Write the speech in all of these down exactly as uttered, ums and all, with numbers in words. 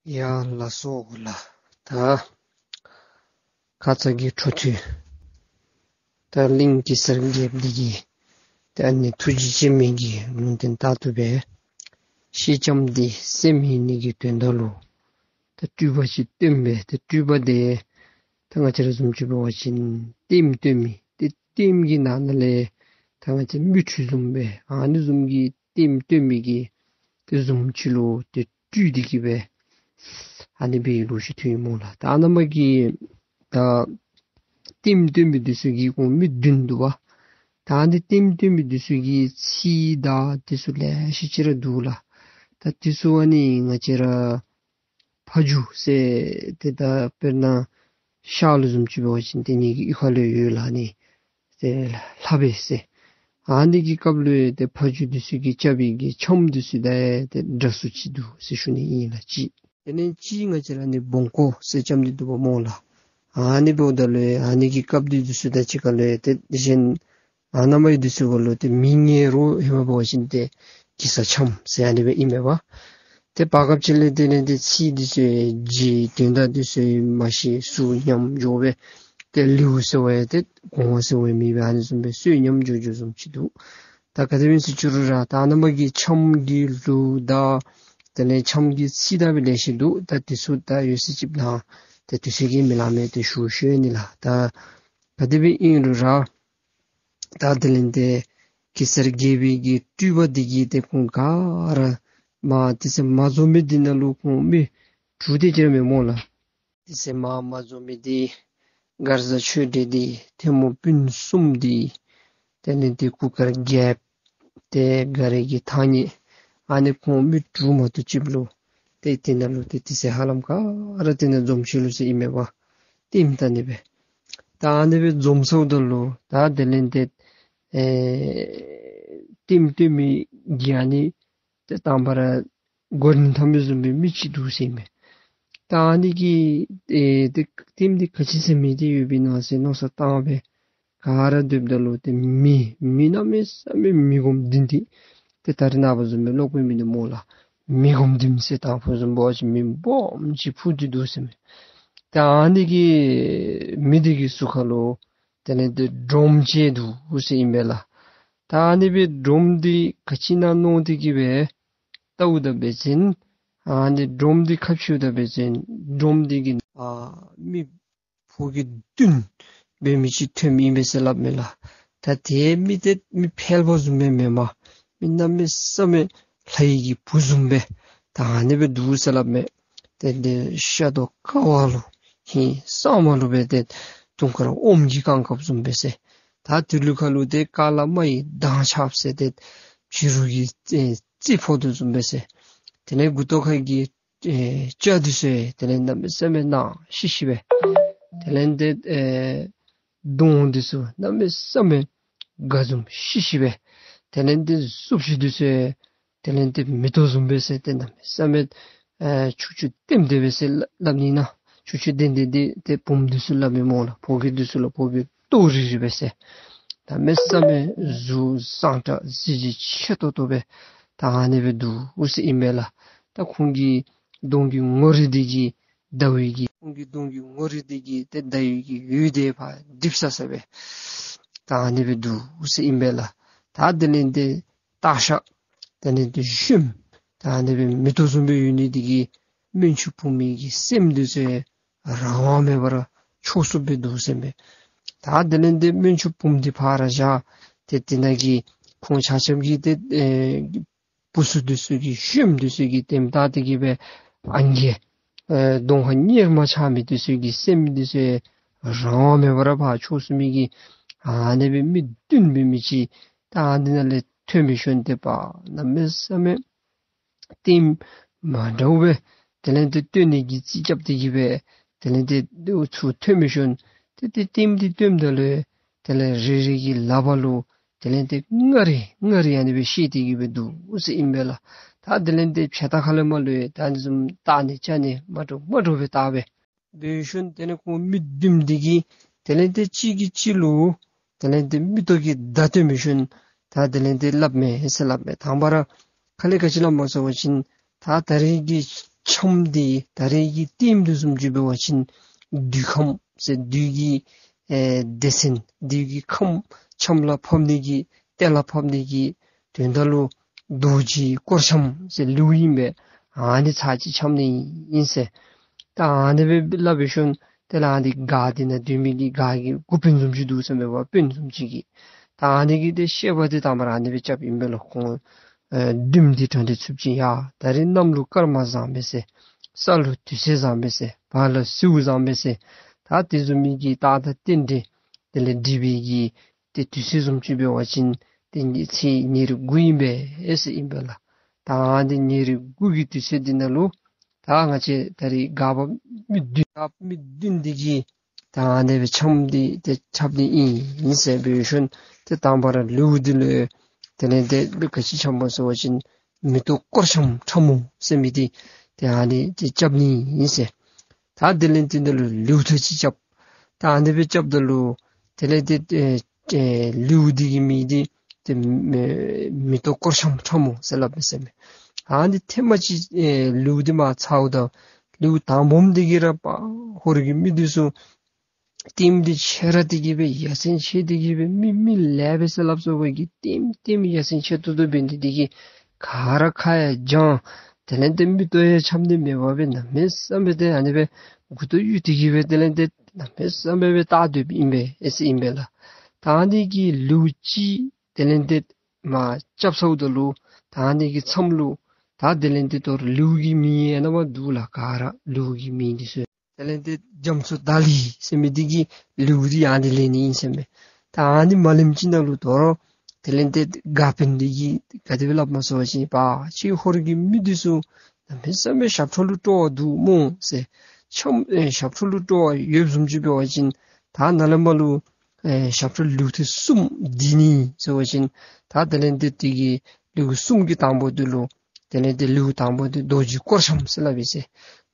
ཡ་ལགས་སོ་ལགས། ད་ཁ་ཙ་གི་འཕྲོ་མཐུད་ད་གླིང་གེ་སར་རྒྱལཔོ་འདི་གིས་ད་ཨ་ནི་ཐུགས་རྗེ་ཆེན་མོའི་གི་ལུང་བསྟན་ལྟར་དུ་སྦེ་ཤེལ་ལྕམ་འདི་སེམས་ཡེངས་ནི་གི་དོན་དག་ལུ་ད་སྤྲུལ་པ་ཅིག་སྟོན་སྦེ། ད་སྤྲུལ་པ་འདི་ད་ང་བཅས་ར་བཟུམ་ཅིག་འབད་བ་ཅིན་ལྟདམོ་སྟོན་མི་ཏེ་ལྟདམོ་གི་ནང་ན་ལས་ད་ང་བཅས་མིག་འཕྲུལ་བཟུམ་སྦེ་ཨ་ནི་བཟུམ་གྱི་ལྟདམོ་སྟོན་མི་གི་ཏེ་བཟུམ་ཅིག་ལུ་ཏེ་སྤྲུལ་ཏེ་གི་སྦེ་ཨ་ནི་སྦེ་ལོ་ཅིག་ཐོན་ཡི་སྨོ་ལགས། ད་ཨ་ནཱ་མ་གི་ད་ལྟདམོ་སྟོན་མི་འདི་ཚུ་གི་ཁོང་མི་བདུན་འདུག་པ། ད་ཨ་ནི་ལྟདམོ་སྟོན་མི་འདི་ཚུ་གི་ཚིག་དང་འདི་ཚུ་ལེ་ཤ་ཅིག་ར་འདུག་ལགས། ད་འདི་ཚུ་ཨ་ནི་ང་བཅས་ར་ཕ་རྒྱུད་ཟེར་ཏེ་ད་དཔེར་ན་ཤར་ལུ་བཟུམ་ཅིག་འབད་བ་ཅིན་དེ་ནི་གི་གཡུས་ཁ་ལུ་ཡོད་ལགས། ཨ་ནི་ཏེ་ལྷ་སྦེ་ཟེར། ཨ་ནི་གི་སྐབས་ལུ་ཏེ་ཕ་རྒྱུད་འདི་ཚུ་གིས་རྐྱབ་པའི་གི་འཆམ་འདི་ཚུ་དང་ཏེ་འདྲ་སུ་ཅིག་འདུག་ཟེར་ཞུ་ནི་ཨིན་ལགས། གཅིག་དེ་ལས་གཅིག་ང་བཅས་ར་ཨ་ནི་བོང་ཀོ་ཟེར་རྐྱབ་སྟེ་འདུག་པ་སྨོ་ལགས། ཨ་ནི་འབདཝ་ད་ལུ་ཨ་ནི་གི་སྐབས་འདི་འདི་ཚུ་དང་གཅིག་ཁར་ལུ་ཏེ་གཞན་ཨ་ནཱ་མ་གི་འདི་ཚུ་གུ་ལུ་ཏེ་མིང་ངེ་རུ་ཧེ་མ་འབད་བ་ཅིན་ཏེ་གེ་སར་འཆམ་ཟེར་ཨ་ནི་སྦེ་ཨིན་མས་པ། ཏེ་བར་སྐབས་ཅིག་ལས་དེ་ལས་ཏེ་ཚིག་འདི་ཚུ་ཡང་བརྗེད། དོན་དག་འདི་ཚུ་ཡང་མ་ཤེས། ཟུར་ཉམས་འགྱོ་སྦེ་ཏེ་ལེའུ་ཟེར་བ་ཡང་ཏེ་གོང་བ་ཟེར་བ་ཡང་མེད་པར་ཨ་ནི་བཟུམ་སྦེ་སོས་ཉམས་འགྱོ་འགྱོཝ་བཟུམ་ཅིག་འདུག། ད་ག་དེ་སྦེ་ཟེར་ཅི་རུང་ར་ད་ཨ་ནཱ་མ་གི་འཆམ་གྱི་ལུགས་དང་དེ་ལས་འཆམ་གྱི་ཚིག་དང་སྦེ་ལེ་ཤ་འདུག། ད་འདི་ཚུ་ད་ཡོད་ཚད་ཅིག་ནང་ཏེ་དུས་ཚོད་ཀྱིས་མི་ལང་མས། ཏེ་ཞུ་ཞུ་ནི་ལགས། ད་ག་དེ་སྦེ་ཨིན་རུང་ར་ད་དེ་ལས་ཏེ་གེ་སར་རྒྱལ་པོའི་གི་སྤྲུལ་པ་འདི་གིས་ཏེ་ཁོང་ག་ར་མ་དེ་ཚེ་མ་འཛོམས་མི་འདི་ནང་ལུ་ཁོང་མི་དྲུག་དེ་ཅིག་ར་མས་སྨོ་ལགས། དེ་ཚེ་མ་མ་འཛོམས་མི་འདི་མགར་བཟའ་ཆོས་སྒྲོན་འདི་ཐལ་མོ་སྤུན་གསུམ་འདི་དེ་ལས་ཏེ་གུར་དཀར་རྒྱལཔོ་ཏེ་མགར་གྱི་ཐང་རྙེད་ཨ་ནི་ཁོང་མི་དྲུག་མ་གཏོགས་ཅིག་ལུ་ཏེ་དེ་ནང་ལུ་ཏེ་དེ་ཚེ་ཧ་ལམ་ག་ར་དེ་ནང་འཛོམས་ཅི་ལོ་ཟེར་ཨིན་མས་པ། ལྟདམོ་ལྟ་ནི་སྦེ། ད་ཨ་ནི་སྦེ་འཛོམས་ཚརཝ་ད་ལུ་ད་དེ་ལས་ཏེ་ཨེ་ལྟདམོ་སྟོན་མི་གི་ཨ་ནི་ཏེ་དང་པ་ར་མགོ་རིལ་འཐམ་མི་བཟུམ་སྦེ་མི་ཅིག་འདུག་ཟེར་མས། ད་ཨ་ནི་གི་ཨེ་ཏེ་ལྟདམོ་འདི་ག་ཅི་ཟེར་མི་འདི་ཡོདཔ་ཨིན་ན་ཟེར་མནོ་བསམ་བཏང་སྦེ་ག་ར་སྡོདཔ་ད་ལུ་ཏེ་མི་མི་གནམ་མེད་ས་མེད་མི་སྒོམ་ལྡིང་སྟེ་ཏེ་ད་རེས་ནངས་པ་བཟུམ་སྦེ་གློག་པའི་མེ་འདི་སྨོ་ལགས། མི་སྒོམ་ལྡིང་ཟེར་དང་ཕུ་བཟུམ་འབད་བ་ཅིན་མེ་སྦོམ་ཅིག་འཕུ་སྟེ་འདུག་ཟེར་མས། ད་ཨ་ནི་གི་མེ་འདི་གི་ཟུར་ཁ་ལུ་དེ་ལས་ཏེ་སྒྲོམ་ཅིག་འདུག་ཟེར་ཨིན་པས་ལགས། ད་ཨ་ནི་སྦེ་སྒྲོམ་འདི་ག་ཅི་ནང་ནོར་ཏེ་གི་སྦེ་བལྟཝ་ད་འབད་བ་ཅིན་ཨ་ནི་སྒྲོམ་འདི་ཁ་ཕྱེཝ་ད་འབད་བ་ཅིན་སྒྲོམ་འདི་གི་ཨ་མི་ཕོ་སྐྱེས་བདུན་འབད་མི་ཅིག་ཐོནམ་ཨིན་པས་ཟེར་སླབ་མས་ལགས། ད་དེ་མི་དེ་མི་ཕལ་པ་བཟུམ་སྦེ་མེན་པར་མི་གནམ་མེད་ས་མེད་ལྷ་ཡི་གི་བུ་བཟུམ་སྦེ་ད་ཨ་ནི་སྦེ་འདུག་ཟེར་སླབ་མས། ཏེ་དེ་ཤ་མདོག་དཀར་བ་ལུ་ཧིང་སངས་པ་ལུ་སྦེ་ཏེ་དུང་དཀར་ཨོམ་གྱི་རྐང་ཁབ་བཟུམ་སྦེ་ཟེར། ད་དེ་ལུ་ཁ་ལུ་ཏེ་ཀ་ལ་མ་ཡི་མདངས་ཆགསཔ་ཟེར་ཏེ་བྱི་རུ་གི་ཨེ་རྩི་ཕོག་དོ་བཟུམ་སྦེ་ཟེར། དེ་ལས་མགུ་ཏོ་ཁ་གི་ཨེ་སྐྱ་འདི་ཚུ་དེ་ལས་གནམ་མེད་ས་མེད་ནག་ཤིག་ཤིག་སྦེ། དེ་ལས་ཏེ་ཨེ་གདོང་འདི་ཚུ་གནམ་མེད་ས་མེད་དགའ་འཛུམ་ཤིག་ཤིག་སྦེ། དེ་ལས་ཏེ་གཟུགས་གཞི་འདི་ཚུ་དེ་ལས་ཏེ་མེ་ཏོག་བཟུམ་སྦེ་ཟེར། ཏེ་གནམ་མེད་ས་མེད་ཨེ་ཕྱུག་ཕྱུག་ལྡེམ་ལྡེམ་སྦེ་ཟེར་སླབ་ནི་ན། ཕྱུག་ཕྱུག་ལྡེམ་ལྡེམ་འདི་ཏེ་བུམོ་འདི་ཚུ་སླབ་མས་སྨོ་ལགས། ཕོ་སྐྱེས་འདི་ཚུ་ལུ་ཕོ་སྐྱེས་ཏོག་རིལ་རི་སྦེ་ཟེར། གནམ་མེད་ས་མེད་གཟུགས་བཟང་དྲགས་གཟི་བརྗིད་ཆེ་ཏོག་ཏོ་སྦེ་ད་ཨ་ནི་སྦེ་འདུག་ཟེར་ཨིན་པས་ལགས། ད་ཁོང་གི་གདོང་གི་ངོ་རིས་འདི་གིས་ཟླ་འོད་ཀྱི་ཁོང་གི་གདོང་གི་ངོ་རིས་འདི་གིས་ཏེ་ཟླ་འོད་ཀྱི་འོད་འདི་ཕར་སྒྲིབ་ས་ས་སྦེ་ད་ཨ་ནི་སྦེ་འདུག་ཟེར་ཨིན་པས་ལགས། ད་དེ་ལས་ཏེ་སྟག་ཤར་དེ་ལས་ཏེ་ཞོནམ་ད་ཨ་ནི་སྦེ་མེ་ཏོག་བཟུམ་སྦེ་ཡོད་ནི་འདི་གིས་སྨན་ཆུང་བུམོ་གི་སེམས་འདི་ཚུ་རང་དབང་མེད་པར་ཕྱོགས་སུ་སྦེ་འདུག་ཟེར་མས། ད་དེ་ལས་ཏེ་སྨན་ཆུང་བུམོ་འདི་ཕར་བཞག་སྟེ་དེ་ནང་གི་ཁོང་ཆ་ཁྱབ་ཀྱི་ཏེ་ཨེ་བུ་ཚུ་འདི་ཚུ་གི་ཞོནམ་འདི་ཚུ་གི་ལྟདམོ་ལྟ་སྟེ་གི་སྦེ་ཨང་རྒས་ཨེ་གདོང་ཁར་གཉེར་མ་ཆགས་མི་འདི་ཚུ་གི་སེམས་འདི་ཚུ་རང་དབང་མེད་པར་ཕར་ཕྱོགས་སུ་མི་གི་ཨ་ནི་སྦེ་མི་བདུན་འབད་མི་ཅིག་ད་ཨ་ནི་ནང་ལས་ཐོན་མི་ཤོང་སྟེ་པ་གནམ་མེད་ས་མེད་ལྟདམོ་མ་འདྲཝ་སྦེ་དེ་ལས་ཏེ་སྟོན་ནི་གི་རྩིས་རྐྱབ་སྟེ་གི་སྦེ་དེ་ལས་ཏེ་ཚུར་ཐོན་མི་ཤོང་། ཏེ་ཏེ་ལྟདམོ་འདི་སྟོནམ་ད་ལུ་དེ་ལས་རེ་རེ་གི་ལག་པ་ལུ་དེ་ལས་ཏེ་མངའ་རིས་མངའ་རིས་ཨ་ནི་སྦེ་བཤེད་དེ་གི་སྦེ་འདུག་ཟེར་ཨིན་པས་ལགས། ད་དེ་ལས་ཏེ་ཕྱག་ལྟག་ཁ་ལས་མར་ལུ་ཡང་ད་ཨ་ནི་བཟུམ་བལྟ་ནི་བཅར་ནི་མ་འདྲཝ་མ་འདྲཝ་སྦེ་བལྟ་སྦེ་འབད་ཤོང་། དེ་ལས་ཁོང་མི་བདུན་འདི་གིས་དེ་ལས་ཏེ་གཅིག་གིས་གཅིག་ལུ་དེ་ལས་ཏེ་མིག་ཏོ་གི་བརྡ་སྟོན་མི་ཤོང་། ད་དེ་ལས་ཏེ་སླབ་མས་ཟེར་སླབ་མས། དང་པ་ར་ཁ་ལས་ག་ཅི་སླབ་མས་ཟེར་བ་ཅིན་ད་ད་རེས་ཀྱི་ འཆམ་འདི་ད་རེས་ཀྱི་ལྟདམོ་འདི་བཟུམ་ཅིག་འབད་བ་ཅིན་བདུད་ཁམས་ཟེར་བདུད་ཀྱི་ཨེ་སྡེ་ཚན་བདུད་ཀྱི་ཁམས་འཆམ་ལུ་ཕབ་ནི་གི་གཏེར་ལུ་ཕབ་ནི་གི་དོན་དག་ལུ་རྡོ་རྗེ་སྐོར་འཆམ་ཟེར་ལེའུ་ཨིན་པས། ཨ་ནི་ཚར་གཅིག་འཆམ་ནི་ཨིན་ཟེར། ད་ཨ་ནི་སྦེ་སླབ་སྦེ་ཞིནམ་དེ་ལས་ཨ་ནི་སྒར་འདི་ནང་སྡོད་མི་གི་སྒར་གྱི་འགོ་དཔོན་བཟུམ་ཅིག་འདུག་ཟེར་མས་པ། དཔོན་བཟུམ་ཅིག་གི། ད་ཨ་ནི་གིས་ཏེ་བཤད་པ་འདི་དང་པ་ར་ཨ་ནི་སྦེ་རྐྱབ་ཨིན་པས་ལོ། ཁོང་ཨེ་བདུདམོ་འདི་དྲང་སྟེ་ཚུདཔ་ཅིག་ཡ། ད་རེས་གནམ་ལུ་སྐར་མ་བཟང་པས་ཟེར། ས་ལུ་དུས་ཚོད་བཟང་པས་ཟེར། བར་ལུ་ཟེའུ་བཟང་པས་ཟེར། ད་དེ་བཟུམ་མའི་གི་རྟགས་དང་རྟེན་འབྲེལ་དེ་ལས་འགྲིག་པའི་གི་ཏེ་དུས་ཚོད་བཟུམ་ཅིག་འབད་བ་ཅིན་ཏེ་ཚེས་ཉེར་དགུ་ཨིན་པས་ཟེར་ཨིན་པས་ལགས། ད་ཨ་ནི་ཉེར་དགུ་གི་དུས་ཚོད་འདི་ནང་ལུ་ད་ང་བཅས་ད་རེས་སྒར་པ་མི་བདུན་སྒར་པ་མི་བདུན་འདི་གིས་ད་ཨ་ནི་སྦེ་འཆམ་འདི་ཏེ་འཆམ་ནི་ཨིན་ཟེར་སྦེ་ཞིནམ་ཏེ་དང་པ་ར་ལེའུ་འདི་ལུ་དེ་ལས་ཏེ་ལེའུ་ག་ཅི་འཆམ་པ་ཟེར་བ་ཅིན་མེ་ཏོག་སྐོར་འཆམ་ཁྲ་མོ་ཟེར་མི་འདི་ཏེ་ཨ་ནི་ཏེ་རྐྱབ་ནི་ཨིན་ཟེར། ད་དེ་ལས་ཏེ་འདི་ལུ་ལེའུ་ཐེངས་གཅིག་རྐྱབ། ད་ཨ་ནི་སྦེ་རྐྱབ་ད་ལུ་དེ་ལས་ཏེ་ཨེ་ཨེ་ལེའུ་འདི་གི་མིང་འདི་ཏེ་མེ་མེ་ཏོག་སྐོར་འཆམ་ཁྲ་མོ་ཟེར་སླབ་པས་ཟེར་མས། ཨ་ནི་ཐེངས་མ་གཅིག་ཨེ་ལེའུ་འདི་མར་ཚརཝ་ད་ལེའུ་དང་པམ་འདི་གིས་ར་པ་ཧོར་གྱི་མི་འདི་ཚུ་ལྟདམོ་འདི་ཆེ་ར་འདི་གིས་སྦེ་ཡ་མཚན་ཆེ་འདི་གིས་སྦེ་མི་མི་ལེགས་པས་ཟེར་སླབ་སོང་བའི་གི་ལྟདམོ་ལྟདམོ་ཡ་མཚན་ཆེ་ཏོག་ཏོ་འབད་ནི་འདི་གིས་ག་ར་ཁ་ཡང་འགྱང་། དེ་ལས་ཏེ་མིག་ཏོ་ཡང་འཆམ་ནི་མེད་པར་སྦེ་གནམ་མེད་ས་མེད་ཏེ་ཨ་ནི་སྦེ་མགུ་ཏོ་གཡུག་སྟེ་གིས་སྦེ་དེ་ལས་ཏེ་གནམ་མེད་ས་མེད་སྦེ་བལྟ་སྡོདཔ་ཨིན་པས་ཨེ་ཟེར་ཨིན་པས་ལགས། ད་ཨ་ནི་གི་ལེའུ་གཅིག་དེ་ལས་ཏེ་མར་རྐྱབ་ཚརཝ་ད་ལུ་ད་ཨ་ནི་གི་མཚམས་ལུ་ད་དེ་ལས་ཏེ་དོ་རུང་ལེའུ་གི་མིང་ཡང་ཨ་ནཱ་མར་འདུག་ལགས། ག་ར་ལེའུ་གི་མིང་འདི་ཚུ། དེ་ལས་ཏེ་རྒྱ་མཚོ་དར་ལི་ཟེར་མི་འདི་གིས་ལེའུ་འདི་ཨ་ནི་ལེན་ནི་ཨིན་ཟེར་མས། ད་ཨ་ནི་མ་ལེནམ་ཅིག་ནང་ལུ་དོ་རུང་དེ་ལས་ཏེ་སྒར་དཔོན་འདི་གིས་ག་དེ་སྦེ་སླབ་མས་ཟེར་བ་ཅིན་པ་ཁྱེད་ཧོར་གྱི་མི་འདི་ཚུ་གནམ་མེད་ས་མེད་ཞབས་ཁྲ་ལུ་སྤྲོ་བ་འདུག་སྨོ་ཟེར། འཆམ་ཨེ་ཞབས་ཁྲ་ལུ་སྤྲོ་བ་ཡོདཔ་བཟུམ་ཅིག་འབད་བ་ཅིན་ད་ནཱ་ལས་མར་ལུ་ཨེ་ཞབས་ཁྲ་ལེའུ་ཐེངས་གསུམ་འདི་ནི་ཟེར་བ་ཅིན་ད་དེ་ལས་ཏེ་དེ་གི་ལེའུ་གསུམ་གྱི་དང་པོ་འདི་ལུ་དེ་ལས་ཏེ་ལེའུ་དང་པོ་འདི་རྡོ་རྗེ་སྐོར་འཆམ་ཟེར་སླབ་ཨིན་ཟེར།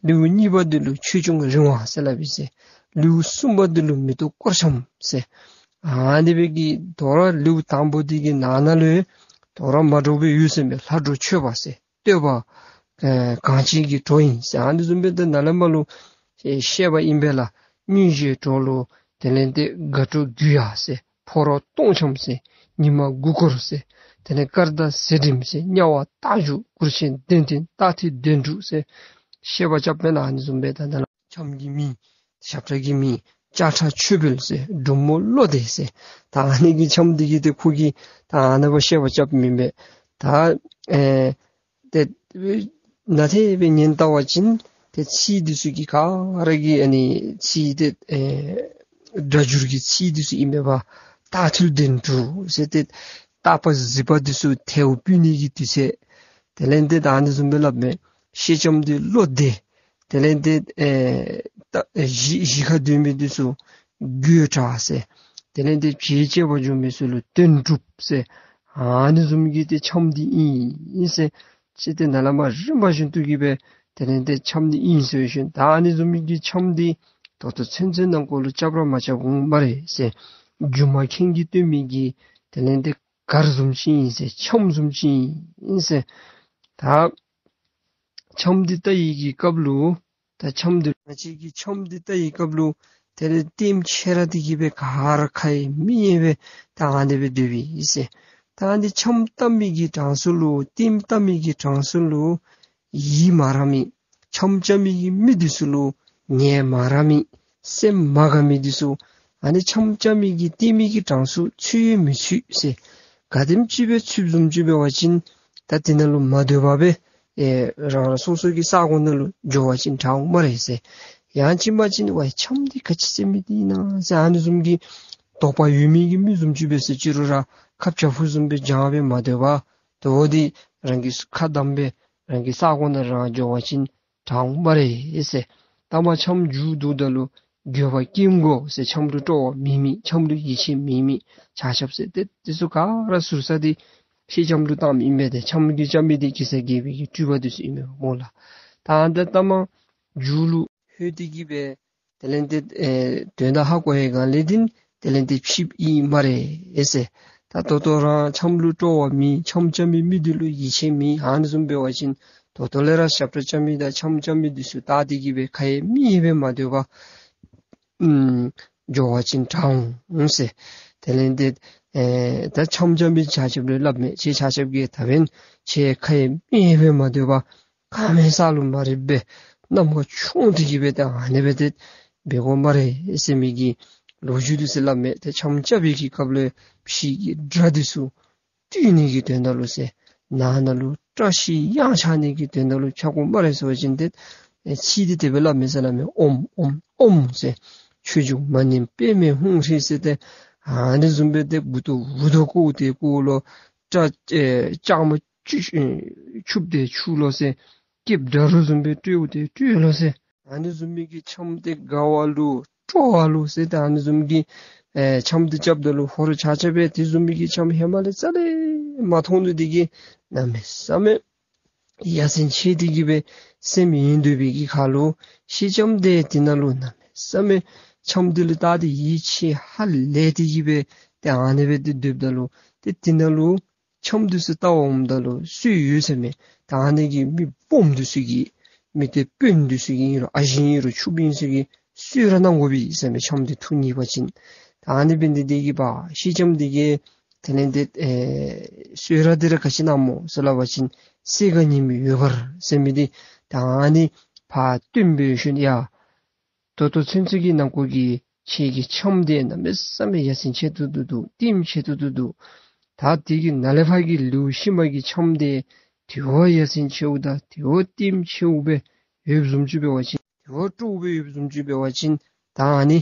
ལེའུ་གཉིས་པ་འདི་ལུ་ཆོས་སྐྱོང་རིམ་པ་ཟེར་སླབ་ཨིན་ཟེར། ལེའུ་གསུམ་པ་འདི་ལུ་མེ་ཏོག་སྐོར་འཆམ་ཟེར། ཨ་ནི་སྦེ་གི་དོ་རུང་ལེའུ་དང་པོ་འདི་གི་ནང་ན་ལུ་དོ་རུང་མ་འདྲཝ་སྦེ་ཡོད་ཟེར་མས། ལྷ་གྲོགས་མཆོད་པ་ཟེར། བསྟོད་པ་ཨེ་གང་བྱེད་ཀྱི་གྲོགས་ཨིན་ཟེར། ཨ་ནི་བཟུམ་སྦེ་ཏེ་ནཱ་ལས་མར་ལུ་ཨེ་བཤད་པ་ཨིན་པས་ལགས། སྙིང་རྗེའི་གྲོགས་ལུ་དེ་ལས་ཏེ་དགའ་གྲོགས་རྒྱུ་ཡག་ཟེར། ཕོ་རོག་སྟོང་འཆམ་ཟེར། ཉི་མ་དགུ་སྐོར་ཟེར། དེ་ལས་སྐར་མདའ་ཟེ་འགྲེམས་ཟེར། དམྱལ་བ་རྟ་རྒྱུག། གུར་ཆེན་གདན་འདྲེན། རྟ་ཐེལ་གདན་དྲུག་ཟེར་བཤད་པ་རྐྱབ་མས་ལགས། ཨ་ནི་བཟུམ་སྦེ་ད་ད་ལ་འཆམ་གྱི་མིང་ཞབས་ཁྲ་གི་མིང་ཅ་ཁྲ་མཆོད་འབུལ་ཟེར། འབྲུག་མོ་བློ་བདེ་ཟེར། ད་ཨ་ནི་གི་འཆམ་འདི་གིས་ཏེ་ཁོ་གིས་ད་ཨ་ནི་སྦེ་བཤད་པ་རྐྱབ་མི་མས། ད་ཨེ་ཏེ་ནཱ་ཏེ་སྦེ་ཉན་བལྟ་བ་ཅིན་ཏེ་ཚིག་འདི་ཚུ་གི་ག་ར་གི་ཨ་ནི་ཚིག་འདི་ཨེ་སྒྲ་སྒྱུར་གྱི་ཚིག་འདི་ཚུ་ཨིན་མས་པ། རྟ་ཐེལ་གདན་དྲུག་ཟེར་ཏེ་རྟ་པ་གཟིག་པ་འདི་ཚུ་ཐལཝ་ཕུད་ནི་གི་དུས་ཚོད། དེ་ལས་ཏེ་ད་ཨ་ནི་བཟུམ་སྦེ་སླབ་མས། ཤེས་ལྕམ་འདི་བློ་བདེ། དེ་ལས་ཏེ་ཨེ་ད་གཞི་གཞི་ཁར་སྡོད་མི་འདི་ཚུ་དགོད་བྲ་ཟེར། དེ་ལས་ཏེ་བྱེལ་བྱེལ་བར་འགྱོ་མི་ཚུ་ལུ་དོན་གྲུབ་ཟེར། ཨ་ནི་བཟུམ་གྱི་ཏེ་འཆམ་འདི་ཨིན་ཟེར། ཅིག་ཏེ་ནཱ་ལས་མར་རིམ་པ་བཞིན་དུ་གི་སྦེ་དེ་ལས་ཏེ་འཆམ་འདི་ཨིན་ཟེར་ཞིནམ་ད་ཨ་ནི་བཟུམ་གྱི་འཆམ་འདི་ད་ལྟོ་ཚུན་ཚོད་ནང་འཁོད་ལུ་རྐྱབ་ར་མ་རྐྱབ་འོང་སྨ་རེ་ཟེར། སྒྱུ་མ་མཁན་གྱིས་སྟོན་མི་གི་དེ་ལས་ཏེ་གར་བཟུམ་ཅིག་ཨིན་ཟེར། འཆམ་བཟུམ་ཅིག་ཨིན་ཟེར། ད་འཆམ་འདི་ལྟ་བའི་གི་སྐབས་ལུ་ད་འཆམ་འདི་ང་བཅས་ཀྱིས་འཆམ་འདི་ལྟ་བའི་སྐབས་ལུ་དེ་ལས་ལྟདམོ་ཆེ་ར་འདི་གིས་སྦེ་ག་ར་ཁ་ཡང་མི་ཉན་པར་ད་ཨ་ནི་སྦེ་སྡོདཔ་ཨིན་ཟེར། ད་ཨ་ནི་འཆམ་བཏབ་མི་གི་གྲངས་སུ་ལུ་ལྟདམོ་བཏབ་མི་གི་གྲངས་སུ་ལུ་ཡིད་མ་རངས་མི་འཆམ་རྐྱབ་མི་གི་མི་འདི་ཚུ་ལུ་ངལ་མ་རངས་མི་སེམས་མ་དགའ་མི་འདི་ཚུ་ཨ་ནི་འཆམ་རྐྱབ་མི་གི་ལྟདམོ་གི་གྲངས་སུ་ཚུད་ཡང་མི་ཚུད་ཟེར། ག་དེམ་ཅིག་སྦེ་ཚུདཔ་བཟུམ་ཅིག་འབད་བ་ཅིན་ད་དེ་ནང་ལུ་མ་སྡོད་པར་སྦེ་ཨེ་རང་རང་སོ་སོ་གི་ས་གོ་ནང་ལུ་འགྱོ་བ་ཅིན་དྲག་འོང་སྨ་རེ་ཟེར། ཡང་ཅིན་མ་ཅིན་ཝའི་འཆམ་འདི་ག་ཅི་ཟེར་མི་འདི་ཨིན་ན་ཟེར་ཨ་ནི་བཟུམ་གྱི་དོགས་པ་ཡོད་མི་གི་མི་བཟུམ་ཅིག་སྦེ་ཟེར་ཅི་རུང་ར་ཁབ་ཆ་ཕུ་བཟུམ་སྦེ་འགྱང་སྦེ་མ་སྡོད་པར་དོ་འདི་རང་གི་ཁ་བསྡམས་སྦེ་རང་གི་ས་གོ་ནང་རང་འགྱོ་བ་ཅིན་དྲག་འོང་སྨ་རེ་ཟེར། ད་མར་འཆམ་མཇུག་བསྡུཝ་ད་ལུ་འགྱོད་པ་སྐྱེ་དགོ་ཟེར། འཆམ་ལུ་སྤྲོ་བ་མེད་མི་འཆམ་ལུ་ཡིད་ཆེས་མེད་མི་ཆ་ཁྱབ་ཟེར་ཏེ་དེ་ཚུ་ག་ར་ཟུར་ས་འདི་ཤེས་ལྕམ་ལུ་བཏངམ་ཨིན་པས། ཏེ་འཆམ་གྱི་རྐྱབ་མི་འདི་གེ་སར་རྒྱལ་པོའི་གི་སྤྲུལ་པ་འདི་ཚུ་ཨིན་པས་སྨོ་ལགས། ད་ཨ་ནི་ད་མར་མཇུག་ལུ་ལྷོད་དེ་གི་སྦེ་དེ་ལས་ཏེ་ཨེ་དོན་དག་ཧ་གོ་བའི་སྒང་ལས་འདི་དེ་ལས་ཏེ་ཕྱིསཔ་ཨིན་སྨ་རེ་ཟེར། ད་ད་ལྟོ་རང་འཆམ་ལུ་སྤྲོ་བ་མེད་འཆམ་རྐྱབ་མི་མི་འདི་ལུ་ཡིད་ཆེས་མེད། ཨ་ནི་བཟུམ་འབད་བ་ཅིན་ ད་ལྟོ་ལས་ར་ཞབས་ཁྲ་རྐྱབ་མི་དང་འཆམ་རྐྱབ་མི་འདི་ཚུ་བལྟ་སྟེ་གི་སྦེ་ཁ་ཡང་མིག་ཡང་སྦེ་མ་སྡོད་པར་ཨམ་འགྱོ་བ་ཅིན་དྲག་འོང་ཟེར། དེ་ལས་འདི་ཨེ་ད་འཆམ་རྐྱབ་མི་ཆ་ཁྱབ་ལུ་སླབ་མས། ཁྱེད་ཆ་ཁྱབ་ཀྱིས་ད་འབདན་ཁྱེད་ཁ་ཡང་མིག་ཡང་སྦེ་མ་སྡོད་པར་ཁ་མེད་ས་ལུ་མ་རིལ་སྦེ་གནམ་ཁར་མཆོངས་ཏེ་གི་སྦེ་ད་ཨ་ནི་སྦེ་ཏེ་འབད་དགོ་སྨ་རེ་ཟེར་མི་གི་ལོ་རྒྱུས་འདི་ཚུ་སླབ་མས། ཏེ་འཆམ་རྐྱབ་པའི་གི་སྐབས་ལུ་ཕྱི་གི་དགྲ་འདི་ཚུ་བཏུལ་ནི་གི་དོན་དག་ལུ་ཟེར་ནང་ན་ལུ་བཀྲ་ཤིས་གཡང་ཆགས་ནི་གི་དོན་དག་ལུ་འཆམ་དགོ་སྨ་རེ་ཟེར་བ་ཅིན་ཏེ་ཨེ་ཚིག་འདི་དེ་སྦེ་སླབ་མས་ཟེར་སླབ་མས། ཨོཾ་ཨོཾ་ཨོཾ་ཟེར། ཆོས་འབྱུང་མ་ཎི་པདྨེ་ཧཱུྃ་ཧྲཱིཿ་ཟེར་ཏེ་ཨ་ནི་བཟུམ་སྦེ་ཏེ་མགུ་ཏོ་འུ་སྡུག་བཀོ་སྟེ་བཀོ་ལོ། སྐྲ་ཨེ་ལྕགས་མ་ཆུ་ཨེ་འཁྱུག་སྟེ་འཁྱུག་ལོ་ཟེར། སྐེདཔ་དགྲ་རུ་བཟུམ་སྦེ་བཀྲོལ་ཏེ་བཀྲོལ་ལོ་ཟེར། ཨ་ནི་བཟུམ་མའི་གི་འཆམ་འདི་དགའ་བ་ལུ་སྤྲོ་བ་ལུ་ཟེར་ཏེ་ཨ་ནི་བཟུམ་གྱི་ཨེ་འཆམ་འདི་རྐྱབ་ད་ལུ་ཧོར་ཆ་ཁྱབ་སྦེ་དེ་བཟུམ་མའི་གི་འཆམ་ཧེ་མ་ལས་རྩ་ལས་མ་མཐོང་ནུག། དེ་གིས་གནམ་མེད་ས་མེད་ཡ་མཚན་ཆེ་སྟེ་གི་སྦེ་སེམས་ཡེངས་སྡོད་པའི་གི་ཁར་ལུ་སེང་ལྕམ་འདི་དེ་ནང་ལུ་གནམ་མེད་ས་མེད་འཆམ་འདི་ལུ་བལྟ་སྟེ་ཡིད་ཆེས་ཧ་ལས་ཏེ་གི་སྦེ་ཏེ་ཨ་ནི་སྦེ་ཏེ་སྡོདཔ་ད་ལུ་ཏེ་དེ་ནང་ལུ་འཆམ་འདི་ཚུ་བལྟ་བར་འོངམ་ད་ལུ་གསོལ་ཡོད་ཟེར་མས། ད་ཨ་ནི་གི་མི་སྦོམ་འདི་ཚུ་གིས་མི་སྡེ་དཔོན་འདི་ཚུ་གིས་ཨིན་རུང་ཨ་ཞེ་ཨིན་རུང་ཕྱུགཔོ་ཨིན་ཚུ་གིས་གསོལ་ར་གནང་དགོ་པས་ཟེར་མས། འཆམ་འདི་ཐུགས་མཉེས་པ་ཅིན། ད་ཨ་ནི་འབད་ནི་འདི་གིས་འབད་སེང་ལྕམ་འདི་གིས་དེ་ལས་འདི་ཨེ་གསོལ་ར་འདི་ར་ག་ཅི་གནངམ་སྨོ་ཟེར་སླབ་པ་ཅིན་སེ་ག་ཉི་མའི་འོད་འབར་ཟེར་མི་འདི་ད་ཨ་ནི་ཕར་སྟོན་འབད་ཞིནམ་ཡ་ད་ལྟོ་ཚུན་ཚོད་ཀྱི་ནང་འཁོད་ཀྱི་ཁྱེད་ཀྱི་འཆམ་འདི་གནམ་མེད་ས་མེད་ཡ་མཚན་ཆེ་ཏོག་ཏོ་འདུག། ལྟདམོ་ཆེ་ཏོག་ཏོ་འདུག། ད་དེ་གི་ནང་ལས་ཕར་གྱི་ལེའུ་ཕྱི་མ་གི་འཆམ་འདི་དེ་བ་ཡ་མཚན་ཆེཝ་དང་དེ་བ་ལྟདམོ་ཆེཝ་སྦེ་ཡོདཔ་བཟུམ་ཅིག་འབད་བ་ཅིན་དེ་བ་སྤྲོ་བོ་སྦེ་ཡོདཔ་བཟུམ་ཅིག་འབད་བ་ཅིན་ད་ཨ་ནི་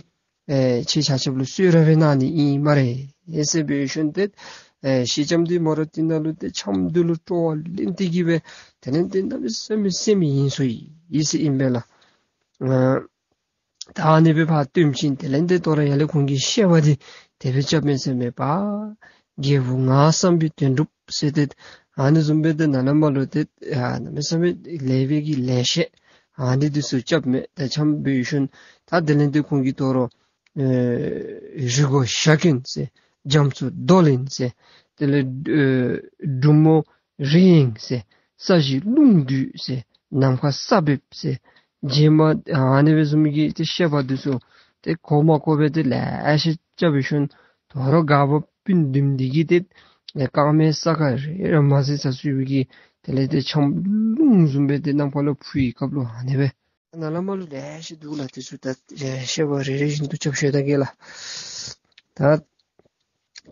ཨེ་ཁྱེད་ཆ་ཁྱབ་ལུ་གསོལ་ར་སྦེ་གནང་ནི་ཨིན་སྨ་རེ་ཟེར་འབད་ཞིནམ་ཏེ་ཨེ་སེང་ལྕམ་འདི་མོ་ར་དེ་ནང་ལུ་ཏེ་འཆམ་འདི་ལུ་སྤྲོ་བ་ལེན་ཏེ་གི་སྦེ་དེ་ལས་ཏེ་གནམ་མེད་ས་མེད་སེམས་ཡེངས་སོ་ཡི་ཟེར་ཨིན་པས་ལགས། ཨ་ད་ཨ་ནི་སྦེ་ཕར་སྟོན་ཞིནམ་དེ་ལས་ཏེ་དོ་རུང་ཡར་ལས་ཁོང་གིས་བཤད་པ་འདི་དེ་སྦེ་རྐྱབ་མས་ཟེར་མས། པ་རྒྱལ་པོ་ངག་བསམ་པའི་དོན་གྲུབ་ཟེར་ཏེ་ཨ་ནི་བཟུམ་སྦེ་ཏེ་ནཱ་ལས་མར་ལུ་ཏེ་ཨ་གནམ་མེད་ས་མེད་ལེགས་པའི་གི་ལེགས་བཤད་ཨ་ནི་འདི་ཚུ་རྐྱབ་མས། ད་འཆམ་འབད་ཞིནམ་ད་དེ་ལས་ཏེ་ཁོང་གིས་དོ་རུང་ཨེ་རི་མགོ་ཞྭ་གྱོན་ཟེར། རྒྱ་མཚོ་རྡོ་ལེན་ཟེར། དེ་ལས་ཨེ་འབྲུག་མོ་རི་གཡེང་ཟེར། ས་གཞི་རླུང་བསྡུས་ཟེར། ནམ་མཁའ་ས་འབེབས་ཟེར། རྗེས་མ་ཨ་ནི་སྦེ་བཟུམ་གྱི་ཏེ་བཤད་པ་འདི་ཚུ་ཏེ་གོ་མ་གོ་སྦེ་ཏེ་ལེ་ཤ་རྐྱབ་འབད་ཞིནམ་དོ་རུང་སྒར་པ་སྤུན་བདུན་འདི་གིས་ཏེ་ཨེ་རྐངམའི་ས་ཁར་རེ་རེ་མ་ཟེར་ས་ཚུགས་པའི་གི་དེ་ལས་ཏེ་འཆམ་རླུང་བཟུམ་སྦེ་ཏེ་གནམ་ཁ་ལུ་འཕུ་བའི་སྐབས་ལུ་ཨ་ནི་སྦེ་ནཱ་ལས་མར་ལུ་ལེ་ཤ་འདུག་ལགས། དེ་ཚུ་ད་ཨེ་བཤད་པ་རེ་རེ་བཞིན་དུ་རྐྱབ་ཤོད་ད་གེ་ལགས། ད་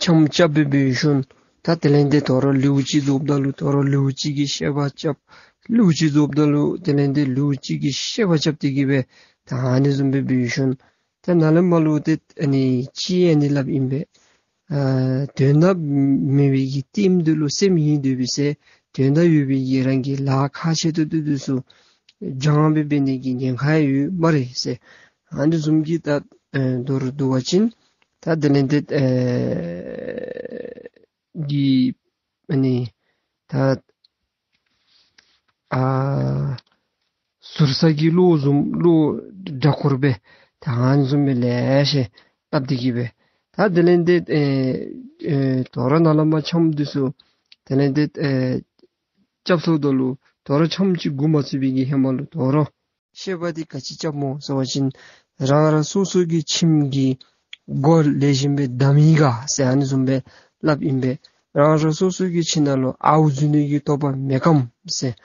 འཆམ་རྐྱབ་སྦེ་འབད་ཞིནམ་ད་དེ་ལས་ཏེ་དོ་རུང་ལེའུ་གཅིག་རྫོགསཔ་ད་ལུ་དོ་རུང་ལེའུ་གཅིག་གི་བཤད་པ་རྐྱབ། ལེའུ་གཅིག་རྫོགསཔ་ད་ལུ་དེ་ལས་ཏེ་ལེའུ་གཅིག་གི་བཤད་པ་རྐྱབ་སྟེ་གི་སྦེ་ད་ཨ་ནི་བཟུམ་སྦེ་འབད་ཞིནམ་ད་ནཱ་ལས་མར་ལུ་ཏེ་ཨ་ནི་ཅིག་ཨ་ནི་སླབ་ཨིན་པས། ཨ་དོན་དག་མེད་པའི་གི་ལྟདམོ་འདི་ལུ་སེམས་ཡེངས་སྡོད་པས་ཟེར། དོན་དག་ཡོད་པའི་གི་རང་གི་ལཱ་ཁག་ཆེ་ཏོག་ཏོ་འདི་ཚུ་སྦྱང་སྦེ་འབད་ནི་གི་ཉེན་ཁ་ཡོད་སྨ་རེ་ཟེར། ཨ་ནི་བཟུམ་གྱི་ད་ཨེ་མདོར་བསྡུ་བ་ཅིན་ད་དེ་ལས་ཏེ་ཨེ་གི་ཨ་ནི་ད་ཨ་ཟུར་ས་གི་བློ་བཟུམ་བློ་སྒྲ་སྐོར་སྦེ་ད་ཨ་ནི་བཟུམ་སྦེ་ལེ་ཤ་སླབ་སྟེ་གི་སྦེ་ད་དེ་ལས་ཏེ་ཨེ་ཨེ་དོ་རུང་ནཱ་ལས་མར་འཆམ་འདི་ཚུ་དེ་ལས་ཏེ་ཨེ་རྐྱབ་སོངམ་ད་ལུ་དོ་རུང་འཆམ་ཅིག་འགོ་མ་བཙུགས་པའི་གི་ཧེ་མ་ལུ་དོ་རུང་བཤད་པ་འདི་ག་ཅི་རྐྱབ་སྨོ་ཟེར་བ་ཅིན་རང་རང་སོ་སོ་གི་ཁྱིམ་གྱི་སྒོ་ལེགས་ཤོམ་སྦེ་བསྡམ་ཡི་ག་ཟེར་ཨ་ནི་བཟུམ་སྦེ་སླབ་ཨིན་པས། རང་རང་སོ་སོ་གི་ཁྱིམ་ནང་ལུ་ཨརཝ་འཛུལ་ནི་གི་དོགས་པ་མེད་ཀམ་ཟེར།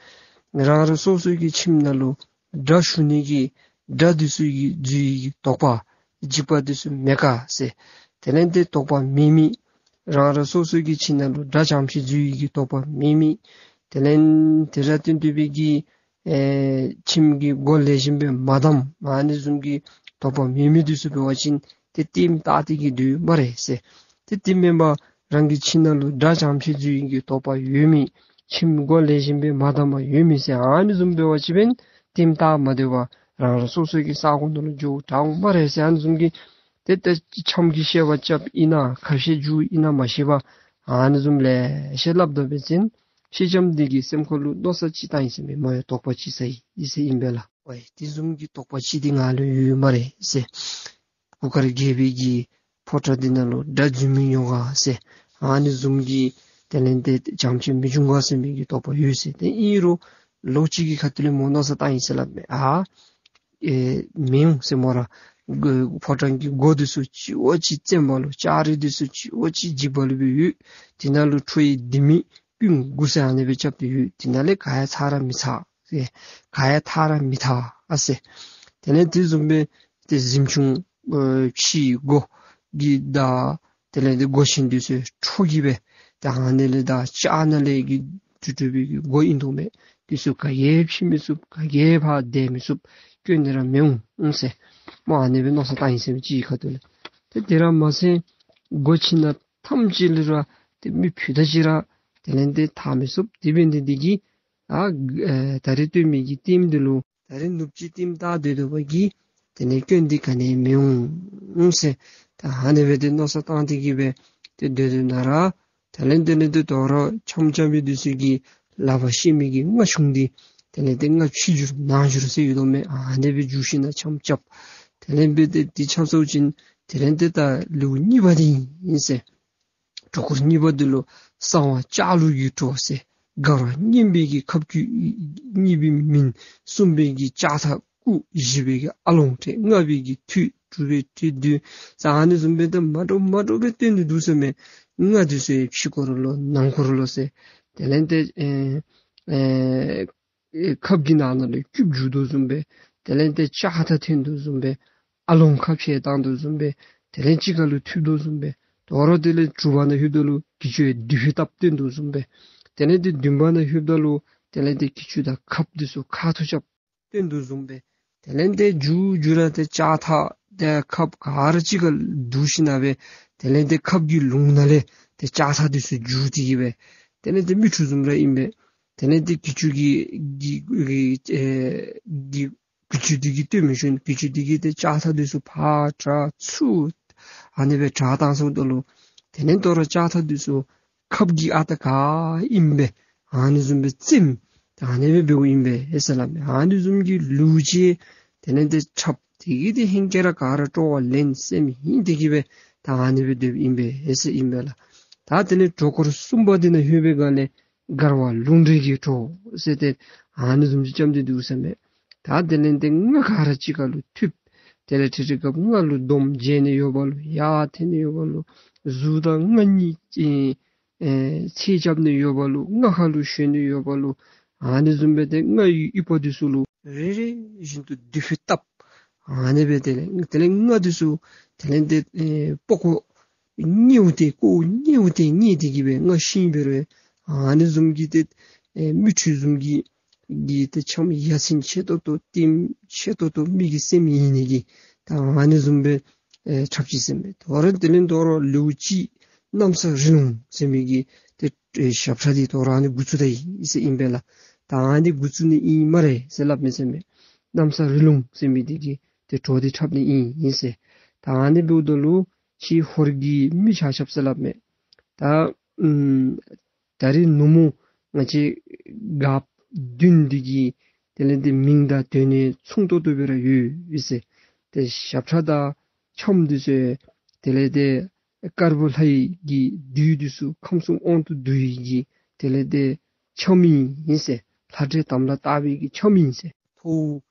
རང་རང་སོ་སོ་གི་ཁྱིམ་ནང་ལུ་དགྲ་ཞུགས་ནི་གི་དགྲ་འདི་ཚུ་གི་འཛུལ་ནི་གི་དོགས་པ་འཇིགས་པ་འདི་ཚུ་མེད་ག་ཟེར། དེ་ལས་ཏེ་དོགས་པ་མེད་མི་རང་རང་སོ་སོ་གི་ཁྱིམ་ནང་ལུ་དགྲ་ཙམ་ཅིག་འཛུལ་ནི་གི་དོགས་པ་མེད་མི་དེ་ལས་དེ་ར་བརྟེན་ཏེ་སྦེ་གི་ཨེ་ཁྱིམ་གྱི་སྒོ་ལེགས་ཤོམ་སྦེ་མ་བསྡམ་ཨ་ནི་བཟུམ་གྱི་དོགས་པ་མེད་མི་འདི་ཚུ་འབད་བ་ཅིན་ཏེ་ལྟདམོ་བལྟ་སྟེ་གི་སྡོད་སྨ་རེ་ཟེར། ཏེ་དེ་མེན་པར་རང་གི་ཁྱིམ་ནང་ལུ་དགྲ་ཙམ་ཅིག་འཛུལ་ནི་གི་དོགས་པ་ཡོད་མི་ཁྱིམ་སྒོ་ལེགས་ཤོམ་སྦེ་མ་བསྡམ་པར་ཡོད་མི་ཟེར་ཨ་ནི་བཟུམ་འབད་བ་ཅིན་ལྟདམོ་བལྟ་མ་སྡོད་པར་རང་རང་སོ་སོ་གི་ས་གོ་ནང་ལུ་འགྱོ་དྲག་འོང་སྨ་རེ་ཟེར་ཨ་ནི་བཟུམ་གྱི་ཏེ་ཏེ་འཆམ་གྱི་བཤད་པ་རྐྱབ་ཨིན་ན་ཁ་བཤད་རྒྱུག་ཨིན་ན་མ་ཤེས་པར་ཨ་ནི་བཟུམ་ལེ་ཤ་སླབ་ད་འབད་བ་ཅིན་སེང་ལྕམ་འདི་གི་སེམས་ཁ་ལུ་མནོ་བསམ་ཅིག་བཏང་ཡི་ཟེར་མས། མོ་ཡང་དོགས་པ་ཅིག་ཟ་ཡི་ཟེར་ཨིན་པས་ལགས། ཝའི་དེ་བཟུམ་གྱི་དོགས་པ་ཅིག་འདི་ང་ལུ་ཡོད་སྨ་རེ་ཟེར། གུར་དཀར་རྒྱལ་པོའི་གི་ཕོ་བྲང་འདི་ནང་ལུ་དགྲ་འཛུལ་མི་འོང་ག་ཟེར། ཨ་ནི་བཟུམ་གྱི་དེ་ལས་ཏེ་ཙམ་ཅིག་མི་འབྱུང་ག་ཟེར་མི་གི་དོགས་པ་ཡོད་ཟེར། ཏེ་ཨིན་རུང་ ལོག་ཅིག་གི་ཁ་ཐུག་ལས་མོ་མནོ་བསམ་བཏང་ཡི་ཟེར་སླབ་མས། ཨ་ཨེ་མི་འོང་ཟེར་མོ་ར། ཕོ་བྲང་གི་སྒོ་འདི་ཚུ་ཅིག་འོ་ཅིག་བཙེམ་པ་ལུ་ལྕགས་རི་འདི་ཚུ་ཅིག་འོ་ཅིག་འཇིག་པ་ལུ་སྦེ་ཡོད། དེ་ནང་ལུ་ཁྲོ་བའི་ལྡེ་མིག་ཀུན་དགུ་ཟེར་ཨ་ནི་སྦེ་རྐྱབ་སྟེ་ཡོད། དེ་ནང་ལས་ག་ཡང་ཐར་ར་མི་ཐར་ཟེར། ག་ཡང་ཐར་ར་མི་ཐར་ཨ་ཟེར། དེ་ལས་དེ་བཟུམ་སྦེ་ཏེ་གཟིམ་ཆུང་ཨེ་ཕྱི་སྒོ་གི་ད་དེ་ལས་ཏེ་སྒོ་ཆེན་འདི་ཚུ་འཕྲོ་གི་སྦེ་ད་ཨ་ནི་ལས་ད་ལྕགས་ནང་ལས་ཀྱི་གྲུབ་གྲུབ་པའི་གི་སྒོ་ཨིན་དོ་མས། འདི་ཚུ་ག་གིས་ཕྱེ་མི་ཚུགས། ག་གིས་ཕར་འདེད་མི་ཚུགས། སྐྱོན་འདི་ར་མི་འོང་ཟེར། མོ་ཨ་ནི་སྦེ་མནོ་བསམ་བཏང་ཡི་ཟེར་མས་ཅིག་གི་ཁ་ཐུག་ལས། ཏེ་དེ་ར་མ་ཚད་སྒོ་ཕྱི་ནང་ཐམས་ཅད་ལུ་ར་ཏེ་མི་ཕུད་ད་ཅིག་ར་དེ་ལས་ཏེ་ཐར་མི་ཚུགས། དེ་འབད་ནི་འདི་གིས་ཨ་ཨེ་ད་རིས་སྟོན་མི་གི་ལྟདམོ་འདི་ལུ་ད་རིས་ནུབ་ཅིག་ལྟདམོ་བལྟ་སྡོད་སྡོད་པ་གིས་དེ་ལས་སྐྱོན་འདི་ག་ནི་ཡང་མི་འོང་ཟེར། ད་ཨ་ནི་སྦེ་ཏེ་མནོ་བསམ་བཏང་སྟེ་གི་སྦེ་ཏེ་སྡོད་སྡོད་ན་ར་དེ་ལས་དེ་ལས་ཏེ་དོ་རུང་འཆམ་འཆམ་པའི་འདི་ཚུ་གིས་ལག་པར་བཤེད་མི་གི་རྔ་ཆུང་འདི་དེ་ལས་ཏེ་རྔ་ཕྱི་འགྱུར་ནང་འགྱུར་ཟེར་ཡོད་དོ་མས། ཨ་ནི་སྦེ་འགྱུར་ཞིན་ན་འཆམ་རྐྱབ། དེ་ལས་སྦེ་ཏེ་འདི་འཆམ་ཚར་བ་ཅིན་དེ་ལས་ཏེ་ད་ལེའུ་གཉིས་པ་འདི་ཨིན་ཟེར། གྲོགས་འཁོར་གཉིས་པ་འདི་ལུ་གསང་བ་ལྕགས་ལུག་གི་གྲོགས་ཟེར། དགའ་རབ་སྙན་པའི་གི་ཁབ་སྐུད་གཉིས་པའི་མིང་། གསུམ་པའི་གི་ལྕགས་ཐག་སྐུ། བཞི་པའི་གི་ཨ་ལོང་ཕྲད། ལྔ་པའི་གི་ཐུད། དྲུག་པའི་ཐུད་བདུན་ཟེར་ཨ་ནི་བཟུམ་སྦེ་ད་མ་འདྲཝ་མ་འདྲཝ་སྦེ་སྟོན་ཏེ་འདུག་ཟེར་མས། རྔ་འདི་ཚུ་ཕྱི་འཁོར་ལོ་ནང་འཁོར་ལོ་ཟེར། དེ་ལས་ཏེ་ཨེ་ཨེ་ཨེ་ཁབ་ཀྱི་ནང་ན་ལུ་སྐུདཔ་འགྱུར་དོ་བཟུམ་སྦེ། དེ་ལས་ཏེ་ལྕགས་ཐག་འཐེན་དོ་བཟུམ་སྦེ། ཨ་ལོང་ཁ་ཕྱེ་བཏང་དོ་བཟུམ་སྦེ། དེ་ལས་གཅིག་ཁར་ལུ་ཐུདཔ་དོ་བཟུམ་སྦེ། དོ་རུང་དེ་ལས་དྲུག་པ་ནང་ལྷོདཔ་ད་ལུ་གྱི་ཅུ་ཡང་བདུད་ཕོ་བཏབ་སྟོན་དོ་བཟུམ་སྦེ། དེ་ལས་ཏེ་བདུན་པ་ནང་ལྷོདཔ་ད་ལུ་དེ་ལས་ཏེ་གྱི་ཅུ་དང་ཁབ་འདི་ཚུ་ཁ་ཐུག་རྐྱབ་སྟོན་དོ་བཟུམ་སྦེ། དེ་ལས་ཏེ་མཇུག་མཇུག་ར་ཏེ་ལྕགས་ཐག་ཏེ་ཁབ་ག་ར་གཅིག་ཁར་བསྡུ་ཞིན་ན་སྦེ། དེ་ལས་ཏེ་ཁབ་ཀྱི་ལུང་ནང་ལས་ཏེ་ལྕགས་ཐག་འདི་ཚུ་འགྱུར་ཏེ་གི་སྦེ། དེ་ལས་ཏེ་མིག་འཕྲུལ་བཟུམ་ར་ཨིན་པས། དེ་ལས་ཏེ་གྱི་ཅུ་གིས་གྱི་གྱི་ཨེ་གྱི་གྱི་ཅུ་འདི་གིས་སྟོན་མི་ཞིན་གྱི་ཅུ་འདི་གིས་ཏེ་ལྕགས་ཐག་འདི་ཚུ་ཕར་དྲག་ཚུར་ཨ་ནི་སྦེ་དྲག་བཏང་སོངམ་ད་ལུ། དེ་ལས་དོ་རུང་ལྕགས་ཐག་འདི་ཚུ་ཁབ་ཀྱི་ཨ་རྟག་ག་ཨིན་པས། ཨ་ནི་བཟུམ་སྦེ་བཙེམ། ད་ཨ་ནི་སྦེ་འབདཝ་ཨིན་པས་ཟེར་སླབ་མས། ཨ་ནི་བཟུམ་གྱི་ལེའུ་ཅིག་དེ་ལས་ཏེ་འཁྲབ། དེ་གིས་ཏེ་ཧེང་སྐལ་ར་ག་ར་སྤྲོ་བ་ལེན་སེམས་ཡེངས་ཏེ་གི་སྦེ་ད་ཨ་ནི་སྦེ་སྡོདཔ་ཨིན་པས་ཟེར་ཨིན་པས་ལགས། ད་དེ་ལས་གྲོགས་འཁོར་གསུམ་པ་འདི་ནང་ལྷོད་པའི་སྒང་ལས་མགར་བ་ལུང་འདྲེན་གྱི་གྲོགས་ཟེར་ཏེ་ཨ་ནི་བཟུམ་ཅིག་རྐྱབ་སྟེ་འདུག་ཟེར་མས། ད་དེ་ལས་ཏེ་རྔ་ག་ར་གཅིག་ཁར་ལུ་ཐུདཔ། དེ་ལས་ཁྲིད་ཁྲིད་སྐབས་རྔ་ལུ་འདོམ་བྱས་ནི་ཡོདཔ་ལོ། ཡར་འཐེན་ནི་ཡོདཔ་ལོ། གཟུགས་དང་རྔ་གཉིས་ཨེ་ཨེ་འཚེད་རྐྱབ་ནི་ཡོདཔ་ལོ། རྔ་ཁ་ལུ་ཞོན་ནི་ཡོདཔ་ལོ། ཨ་ནི་བཟུམ་སྦེ་ཏེ་རྔ་ཡི་ཨོལ་པ་འདི་ཚུ་ལུ་རེ་རེ་བཞིན་དུ་བདུད་ཕོ་བཏབ། ཨ་ནི་སྦེ་དེ་ལས་དེ་ལས་རྔ་འདི་ཚུ་དེ་ལས་ཏེ་ཨེ་པགས་ཀོ་སྙེའུ་སྟེ་ཀོ་སྙེའུ་སྟེ་སྙེ་སྟེ་གི་སྦེ་རྔ་ཤིང་འབད་རུང་ཨ་ནི་བཟུམ་གྱི་ཏེ་ཨེ་མིག་འཕྲུལ་བཟུམ་གྱི་གི་ཏེ་འཆམ་ཡ་མཚན་ཆེ་ཏོག་ཏོ་ལྟདམོ་ཆེ་ཏོག་ཏོ་མི་གི་སེམས་ཡེངས་ནི་གི་ད་ཨ་ནི་བཟུམ་སྦེ་ཨེ་འཁྲབ་ཅི་ཟེར་མས། དོ་རུང་དེ་ལས་དོ་རུང་ལེའུ་གཅིག་གནམ་ས་རི་ལུང་ཟེར་མི་གི་ཏེ་ཨེ་ཞབས་ཁྲ་འདི་དོ་རུང་ཨ་ནི་འགོ་བཙུགས་ད་ཡི་ཟེར་ཨིན་པས་ལགས། ད་ཨ་ནི་འགོ་བཙུགས་ནི་ཨིན་སྨ་རེ་ཟེར་སླབ་མས་ཟེར་མས། གནམ་ས་རི་ལུང་ཟེར་མི་འདི་གི་ཏེ་གྲོགས་འདི་འཁྲབ་ནི་ཨིན་ཨིན་ཟེར། ད་ཨ་ནི་འབདཝ་ད་ལུ་ཁྱེད་ཧོར་གྱི་མི་ཆ་ཁྱབ་ཟེར་སླབ་མས། ད་ཨམ་ད་རིས་ནུབ་མོ་ང་བཅས་སྒརཔ་བདུན་འདི་གི་དེ་ལས་ཏེ་མིང་དང་དོན་ནི་མཚུངས་ཏོག་ཏོ་སྦེ་ར་ཡོད་ཡོད་ཟེར། ཏེ་ཞབས་ཁྲ་དང་འཆམ་འདི་ཚུ་དེ་ལས་ཏེ་དཀར་པོ་ལྷ་ཡི་གི་བདུད་འདི་ཚུ་ཁམས་གསུམ་དབང་དུ་བསྡུ་ཡི་གི་དེ་ལས་ཏེ་འཆམ་ཨིན་ཟེར། ལྷ་འདྲེ་དམ་ལ་བཏགས་པའི་གི་འཆམ་ཨིན་ཟེར། ཐོ་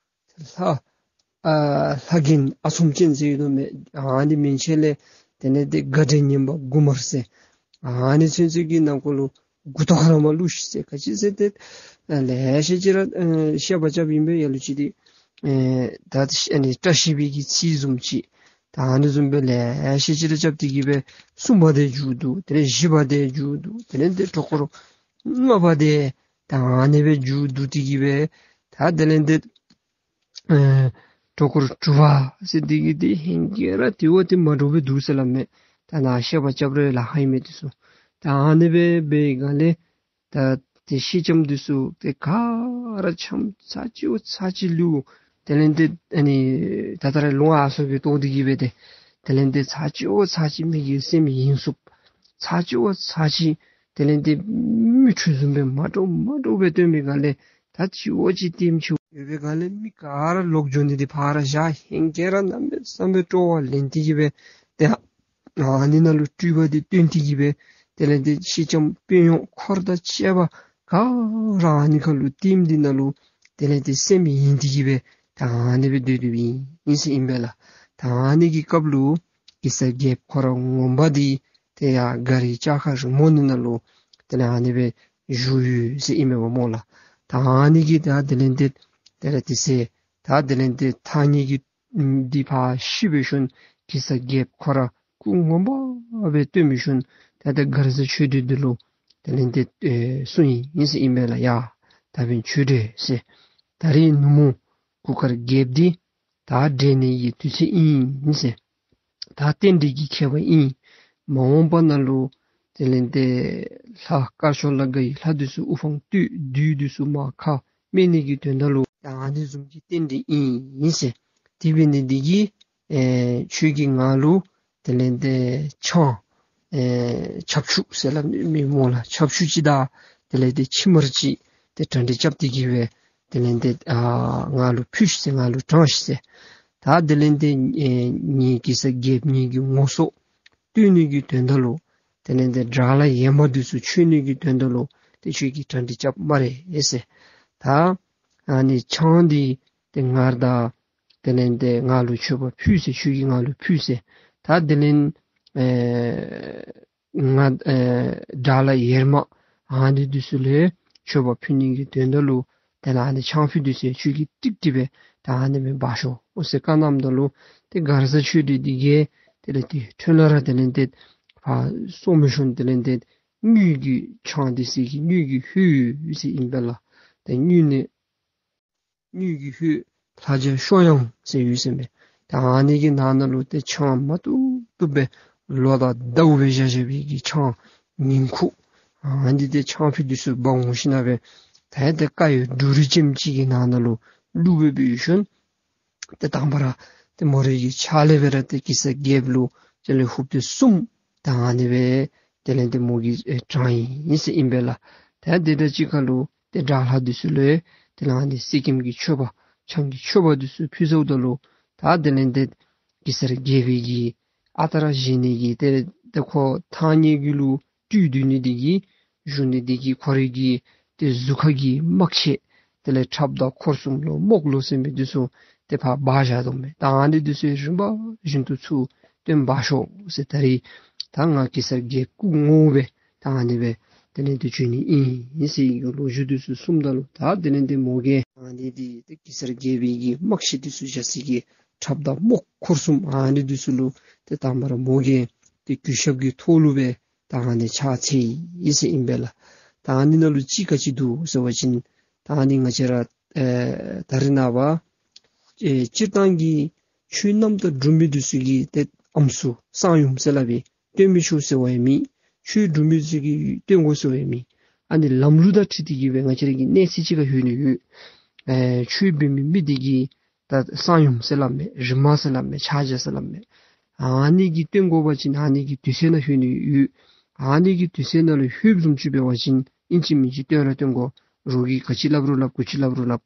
ལྷ་ཨ་ལྷ་རྒན་ཨ་ཚོམ་ཅན་ཟེར་ཡོད་དོ་མས། ཨ་ནི་མན་ཆད་ལས་དེ་ལས་ཏེ་དགའ་འདྲེ་ངན་པ་མགུ་དམར་ཟེར། ཨ་ནི་ཚུན་ཚོད་ཀྱི་ནང་འཁོད་ལུ་མགུ་ཏོ་ཁར་མར་བླུགས་ཤིག་ཟེར། ག་ཅི་ཟེར་ཏེ་ལེ་ཤ་ཅིག་ར་ཨེ་བཤད་པ་རྐྱབ་ཨིན་པས། ཡ་ལུ་ཅིག་འདི་ཨེ་ད་ཨ་ནི་བཀྲ་ཤིས་པའི་གི་ཚིག་བཟུམ་ཅིག་ད་ཨ་ནི་བཟུམ་སྦེ་ལེ་ཤ་ཅིག་ར་རྐྱབ་སྟེ་གི་སྦེ་གསུམ་པ་དེ་མཇུག་བསྡུ། དེ་ལས་བཞི་པ་དེ་མཇུག་བསྡུ། དེ་ལས་ཏེ་གྲོགས་འཁོར་ལྔ་པ་དེ་ད་ཨ་ནི་སྦེ་མཇུག་བསྡུ་སྟེ་གི་སྦེ་ད་དེ་ལས་ཏེ་ཨེ་གྲོགས་འཁོར་དྲུག་པ་ཟེར་འདི་གི་འདི་ཧེང་སྐལ་ར་དེ་བ་དེ་མ་འདྲཝ་སྦེ་འདུག་ཟེར་སླབ་མས། ད་ནཱ་བཤད་པ་རྐྱབ་རུང་ལཱ་ཁག་ཨིན་མས་འདི་ཚུ། ད་ཨ་ནི་སྦེ་འབད་བའི་སྒང་ལས་ད་ཏེ་སེང་ལྕམ་འདི་ཚུ་ཏེ་ག་ར་འཆམ་ཚར་གཅིག་བ་ཚར་གཅིག་ལུ་དེ་ལས་ཏེ་ཨ་ནི་ད་ལྟོ་ར་ལོང་ཨ་སོ་སྦེ་བཏོག་སྟེ་གི་སྦེ་ཏེ་དེ་ལས་ཏེ་ཚར་གཅིག་བ་ཚར་གཅིག་མི་གི་སེམས་ཡེངས་ཚུགསཔ། ཚར་གཅིག་བ་ཚར་གཅིག་དེ་ལས་ཏེ་མིག་འཕྲུལ་བཟུམ་སྦེ་མ་འདྲཝ་མ་འདྲཝ་སྦེ་སྟོན་པའི་སྒང་ལས་ད་གཅིག་བ་གཅིག་ལྟདམོ་ཆེཝ་ཡོད་པའི་སྒང་ལས་མི་ག་ར་ལོག་འགྱོ་ནི་འདི་ཕར་བཞག། ཧེང་སྐལ་ར་གནམ་མེད་ས་མེད་སྤྲོ་བ་ལེན་ཏེ་གི་སྦེ་ཏེ་ཨ་ནི་ནང་ལུ་སྤྲུལ་པ་འདི་སྟོན་ཏེ་གི་སྦེ་དེ་ལས་ཏེ་སེང་ལྕམ་དཔོན་གཡོག་འཁོར་དང་བཅས་པ་ ག་ར་ཨ་ནི་ཁ་ལུ་ལྟདམོ་འདི་ནང་ལུ་དེ་ལས་ཏེ་སེམས་ཡེངས་ཏེ་གི་སྦེ་ད་ཨ་ནི་སྦེ་སྡོད་སྡོདཔ་ཨིན་ཟེར་ཨིན་པས་ལགས། ད་ཨ་ནི་གི་སྐབས་ལུ་གེ་སར་རྒྱལཔོ་ཁོ་ར་ངོ་མ་འདི་ཏེ་ཡར་མགར་བའི་ལྕགས་མཁར་རིང་མོ་ནང་ལུ་དེ་ལས་ཨ་ནི་སྦེ་བཞུགས་ཡོད་ཟེར་ཨིན་མས་པ་སྨོ་ལགས། ད་ཨ་ནི་གི་ད་དེ་ལས་ཏེ་དེ་ལས་ཏེ་ཟེར་ད་དེ་ལས་ཏེ་ཐང་རྙེད་ཀྱི་འདི་ཕར་ཤི་བའི་ཤུལ་གེ་སར་རྒྱལཔོ་ཁོ་ར་སྐུ་ངོ་མ་སྦེ་སྟོན་མི་ཤུལ་ད་ད་མགར་བཟའ་ཆོས་སྒྲོན་འདི་ལུ་དེ་ལས་ཏེ་ཨེ་གསུངས་ཡི་ཟེར་ཨིན་པས་ལགས། ཡ་ད་འབདན་ཆོས་སྒྲོན་ཟེར། ད་རེས་ནུབ་མོ་གུར་དཀར་རྒྱལཔོ་འདི་ད་བསྒྲལ་ནི་གི་དུས་ཚོད་ཨིན་ཟེར། ད་རྟེན་འབྲེལ་གྱི་ཁྱད་པར་ཨིན། མ་འོངས་པ་ནང་ལུ་དེ་ལས་ཏེ་ལྷ་དཀར་ཕྱོགས་ལ་དགའ་བའི་ལྷ་འདི་ཚུ་དབུ་འཕང་བསྟོད། བདུད་འདི་ཚུ་མར་ཁ་སྨད་ནི་གི་དོན་དག་ལུ་ད་ཨ་ནི་བཟུམ་གྱི་རྟེན་འབྲེལ་ཨིན་ཟེར། དེ་འབད་ནི་འདི་གིས་ཨེ་ཁྱོད་ཀྱིས་ང་ལུ་དེ་ལས་ཏེ་ཆང་ཨེ་ཆབ་ཆུ་ཟེར་སླབ་མི་སྨོ་ལགས། ཆབ་ཆུ་ཅིག་དང་དེ་ལས་ཏེ་ཕྱེ་མར་ཅིག་ཏེ་གྲ་སྒྲིག་རྐྱབ་སྟེ་གི་སྦེ་དེ་ལས་ཏེ་ཨ་ང་ལུ་ཕུལ་ཤིག་ཟེར། ང་ལུ་དྲངས་ཤིག་ཟེར། ད་དེ་ལས་ཏེ་ཨེ་ངེའི་གེ་སར་རྒྱལཔོ་ངེ་གི་ངོ་སོ་བསྟོད་ནི་གི་དོན་དག་ལུ་དེ་ལས་ཏེ་དགྲ་ལྷ་ཡེར་མ་འདི་ཚུ་མཆོད་ནི་གི་དོན་དག་ལུ་ཏེ་ཁྱོད་ཀྱིས་གྲ་སྒྲིག་རྐྱབ་སྨ་རེ་ཟེར། ད་ཨ་ནི་ཆང་འདི་ཏེ་ངར་དང་དེ་ལས་ཏེ་ང་ལུ་མཆོད་པ་ཕུལ་ཟེར། ཁྱོད་ཀྱིས་ང་ལུ་ཕུལ་ཟེར། ད་དེ་ལས་ཨེ་ང་ཨེ་དགྲ་ལྷ་ཡེར་མ་ཨ་ནི་འདི་ཚུ་ལུ་མཆོད་པ་ཕུལ་ནི་གི་དོན་དག་ལུ་དེ་ལས་ཨ་ནི་ཆང་ཕུད་འདི་ཚུ་ཁྱོད་ཀྱིས་ཀྲིག་ཀྲི་སྦེ་ད་ཨ་ནི་སྦེ་འབག་ཤོག་ཟེར་བཀའ་གནངམ་ད་ལུ་ཏེ་མགར་བཟའ་ཆོས་སྒྲོན་འདི་གིས་དེ་ལས་ཏེ་ཁྲོད་ལས་ར་དེ་ལས་ཏེ་ཕར་སོང་མི་ཤུལ་དེ་ལས་ཏེ་དངུལ་གྱི་ཆང་འདི་ཟེར་གི་དངུལ་གྱི་ཧོད་ཟེར་ཨིན་པས་ལགས། ཏེ་དངུལ་ནི་དངུལ་གྱི་ཧོད་ལྷ་རྒྱལ་ཤོ་ཡང་ཟེར་ཡོད་ཟེར་མས། ད་ཨ་ནི་གི་ནང་ན་ལུ་ཏེ་ཆང་མ་བཏུབ་བཏུབ་སྦེ་ལོ་དང་ཟླཝ་སྦེ་བཞག་བཞག་པའི་གི་ཆང་ཉིང་ཁུ་ཨ་ནི་ཏེ་ཆང་ཕུད་འདི་ཚུ་འབག་འོང་ཞིན་ན་སྦེ་ད་ཡང་ཏེ་ཀ་ཡོད་འབྲུ་རིགས་ཅན་ཅིག་གི་ནང་ན་ལུ་བླུགས་སྦེ་འབད་བའི་ཤུལ་ཏེ་དང་པ་ར་ཏེ་མོ་རའི་གི་ཕྱག་ལས་སྦེ་ར་ཏེ་གེ་སར་རྒྱལཔོ་ལུ་ཅ་ལའི་ཧུབ་ཏེ་གསུམ་ད་ཨ་ནི་སྦེ་དེ་ལས་ཏེ་མོ་གིས་ཨེ་དྲངས་ཡི་ཟེར་ཨིན་པས་ལགས། ད་དེ་དང་གཅིག་ཁར་ལུ་ཏེ་དགྲ་ལྷ་འདི་ཚུ་ལུ་དེ་ལས་ཨ་ནི་གསེར་སྐྱེམས་ཀྱི་མཆོད་པ་ཆང་གི་མཆོད་པ་འདི་ཚུ་ཕུལ་ཚརཝ་ད་ལུ་ད་དེ་ལས་ཏེ་གེ་སར་རྒྱལ་པོའི་གི་ཨ་རྟག་ར་བཞེངས་ནི་གི་ཏེ་ཏེ་ཁོ་ཐང་རྙེད་ཀྱི་ལུ་སྤྲུལ་སྡོད་ནི་འདི་གིས་བཞུགས་ནི་འདི་གིས་ཁོ་རའི་གི་ཏེ་གཟུགས་ཁ་གི་རྨག་ཆས་དེ་ལས་ཁྲབ་དང་འཁོར་གསུམ་ལོ་རྨོག་ལོ་ཟེར་མི་འདི་ཚུ་ཏེ་ཕར་འབག་བཞག་དོ་མས། ད་ཨ་ནི་འདི་ཚུ་རིམ་པ་བཞིན་དུ་ཚུར་བཏོན་འབག་ཤོག་ཟེར། ད་རེས་ད་ང་གེ་སར་རྒྱལ་སྐུ་ངོ་སྦེ་ད་ཨ་ནི་སྦེ་དེ་ལས་ཏེ་བྱོན་ནི་ཨིན་ཟེར་གི་ལོ་རྒྱུས་འདི་ཚུ་གསུངམ་ད་ལུ་ད་དེ་ལས་ཏེ་མོ་གིས་ཨ་ནི་འདི་ཏེ་གེ་སར་རྒྱལ་པོའི་གི་རྨག་ཆས་འདི་ཚུ་བཞག་སའི་གི་ཁྲབ་དང་རྨོག་འཁོར་གསུམ་ཨ་ནི་འདི་ཚུ་ལུ་ཏེ་དང་པ་ར་མོ་གིས་ཏེ་གུས་ཞབས་ཀྱི་ཐོག་ལུ་སྦེ་ད་ཨ་ནི་ཕྱག་འཚལ་ཡི་ཟེར་ཨིན་པས་ལགས། ད་ཨ་ནི་ནང་ལུ་ཅིག་ག་ཅི་འདུག་ཟེར་བ་ཅིན་ད་ཨ་ནི་ང་བཅས་ར་ཨེ་ད་རེས་ནངས་པ་ཨེ་སྤྱིར་བཏང་གི་ཆོས་རྣམ་དག་སྒྲུབ་མི་འདི་ཚུ་གི་ཏེ་ཨམ་སྲུ་གསང་ཡུམ་ཟེར་སླབ་པའི་སྟོན་མི་ཆོག་ཟེར་བ་ཡང་མེད། ཆོས་སྒྲུབ་མི་ཚུ་གིས་སྟོན་དགོ་ཟེར་བ་ཡང་མེད། ཨ་ནི་ལམ་ལུགས་དང་འཁྲིལ་ཏེ་གི་སྦེ་ང་བཅས་ར་གི་གནས་ཚད་ཅིག་ཁར་ལྷོད་ནི་ཡོད། ཨེ་ཆོས་འབད་མི་མི་འདི་གིས་ད་གསང་ཡུམ་ཟེར་སླབ་མས། རིག་མ་ཟེར་སླབ་མས། ཕྱག་རྒྱ་ཟེར་སླབ་མས། ཨ་ནི་གིས་སྟོན་དགོ་པ་ཅིན་ཨ་ནི་གི་དུས་ཚོད་ནང་ལྷོད་ནི་ཡོད། ཨ་ནི་གི་དུས་ཚོད་ནང་ལུ་ལྷོདཔ་བཟུམ་ཅིག་འབད་བ་ཅིན་ཨིན་ཅི་མིན་ཅི་སྟོན་ར་སྟོན་དགོ། རོགས་ཀྱིས་ག་ཅི་སླབ་རུང་སླབ་ག་ཅི་སླབ་རུང་སླབ་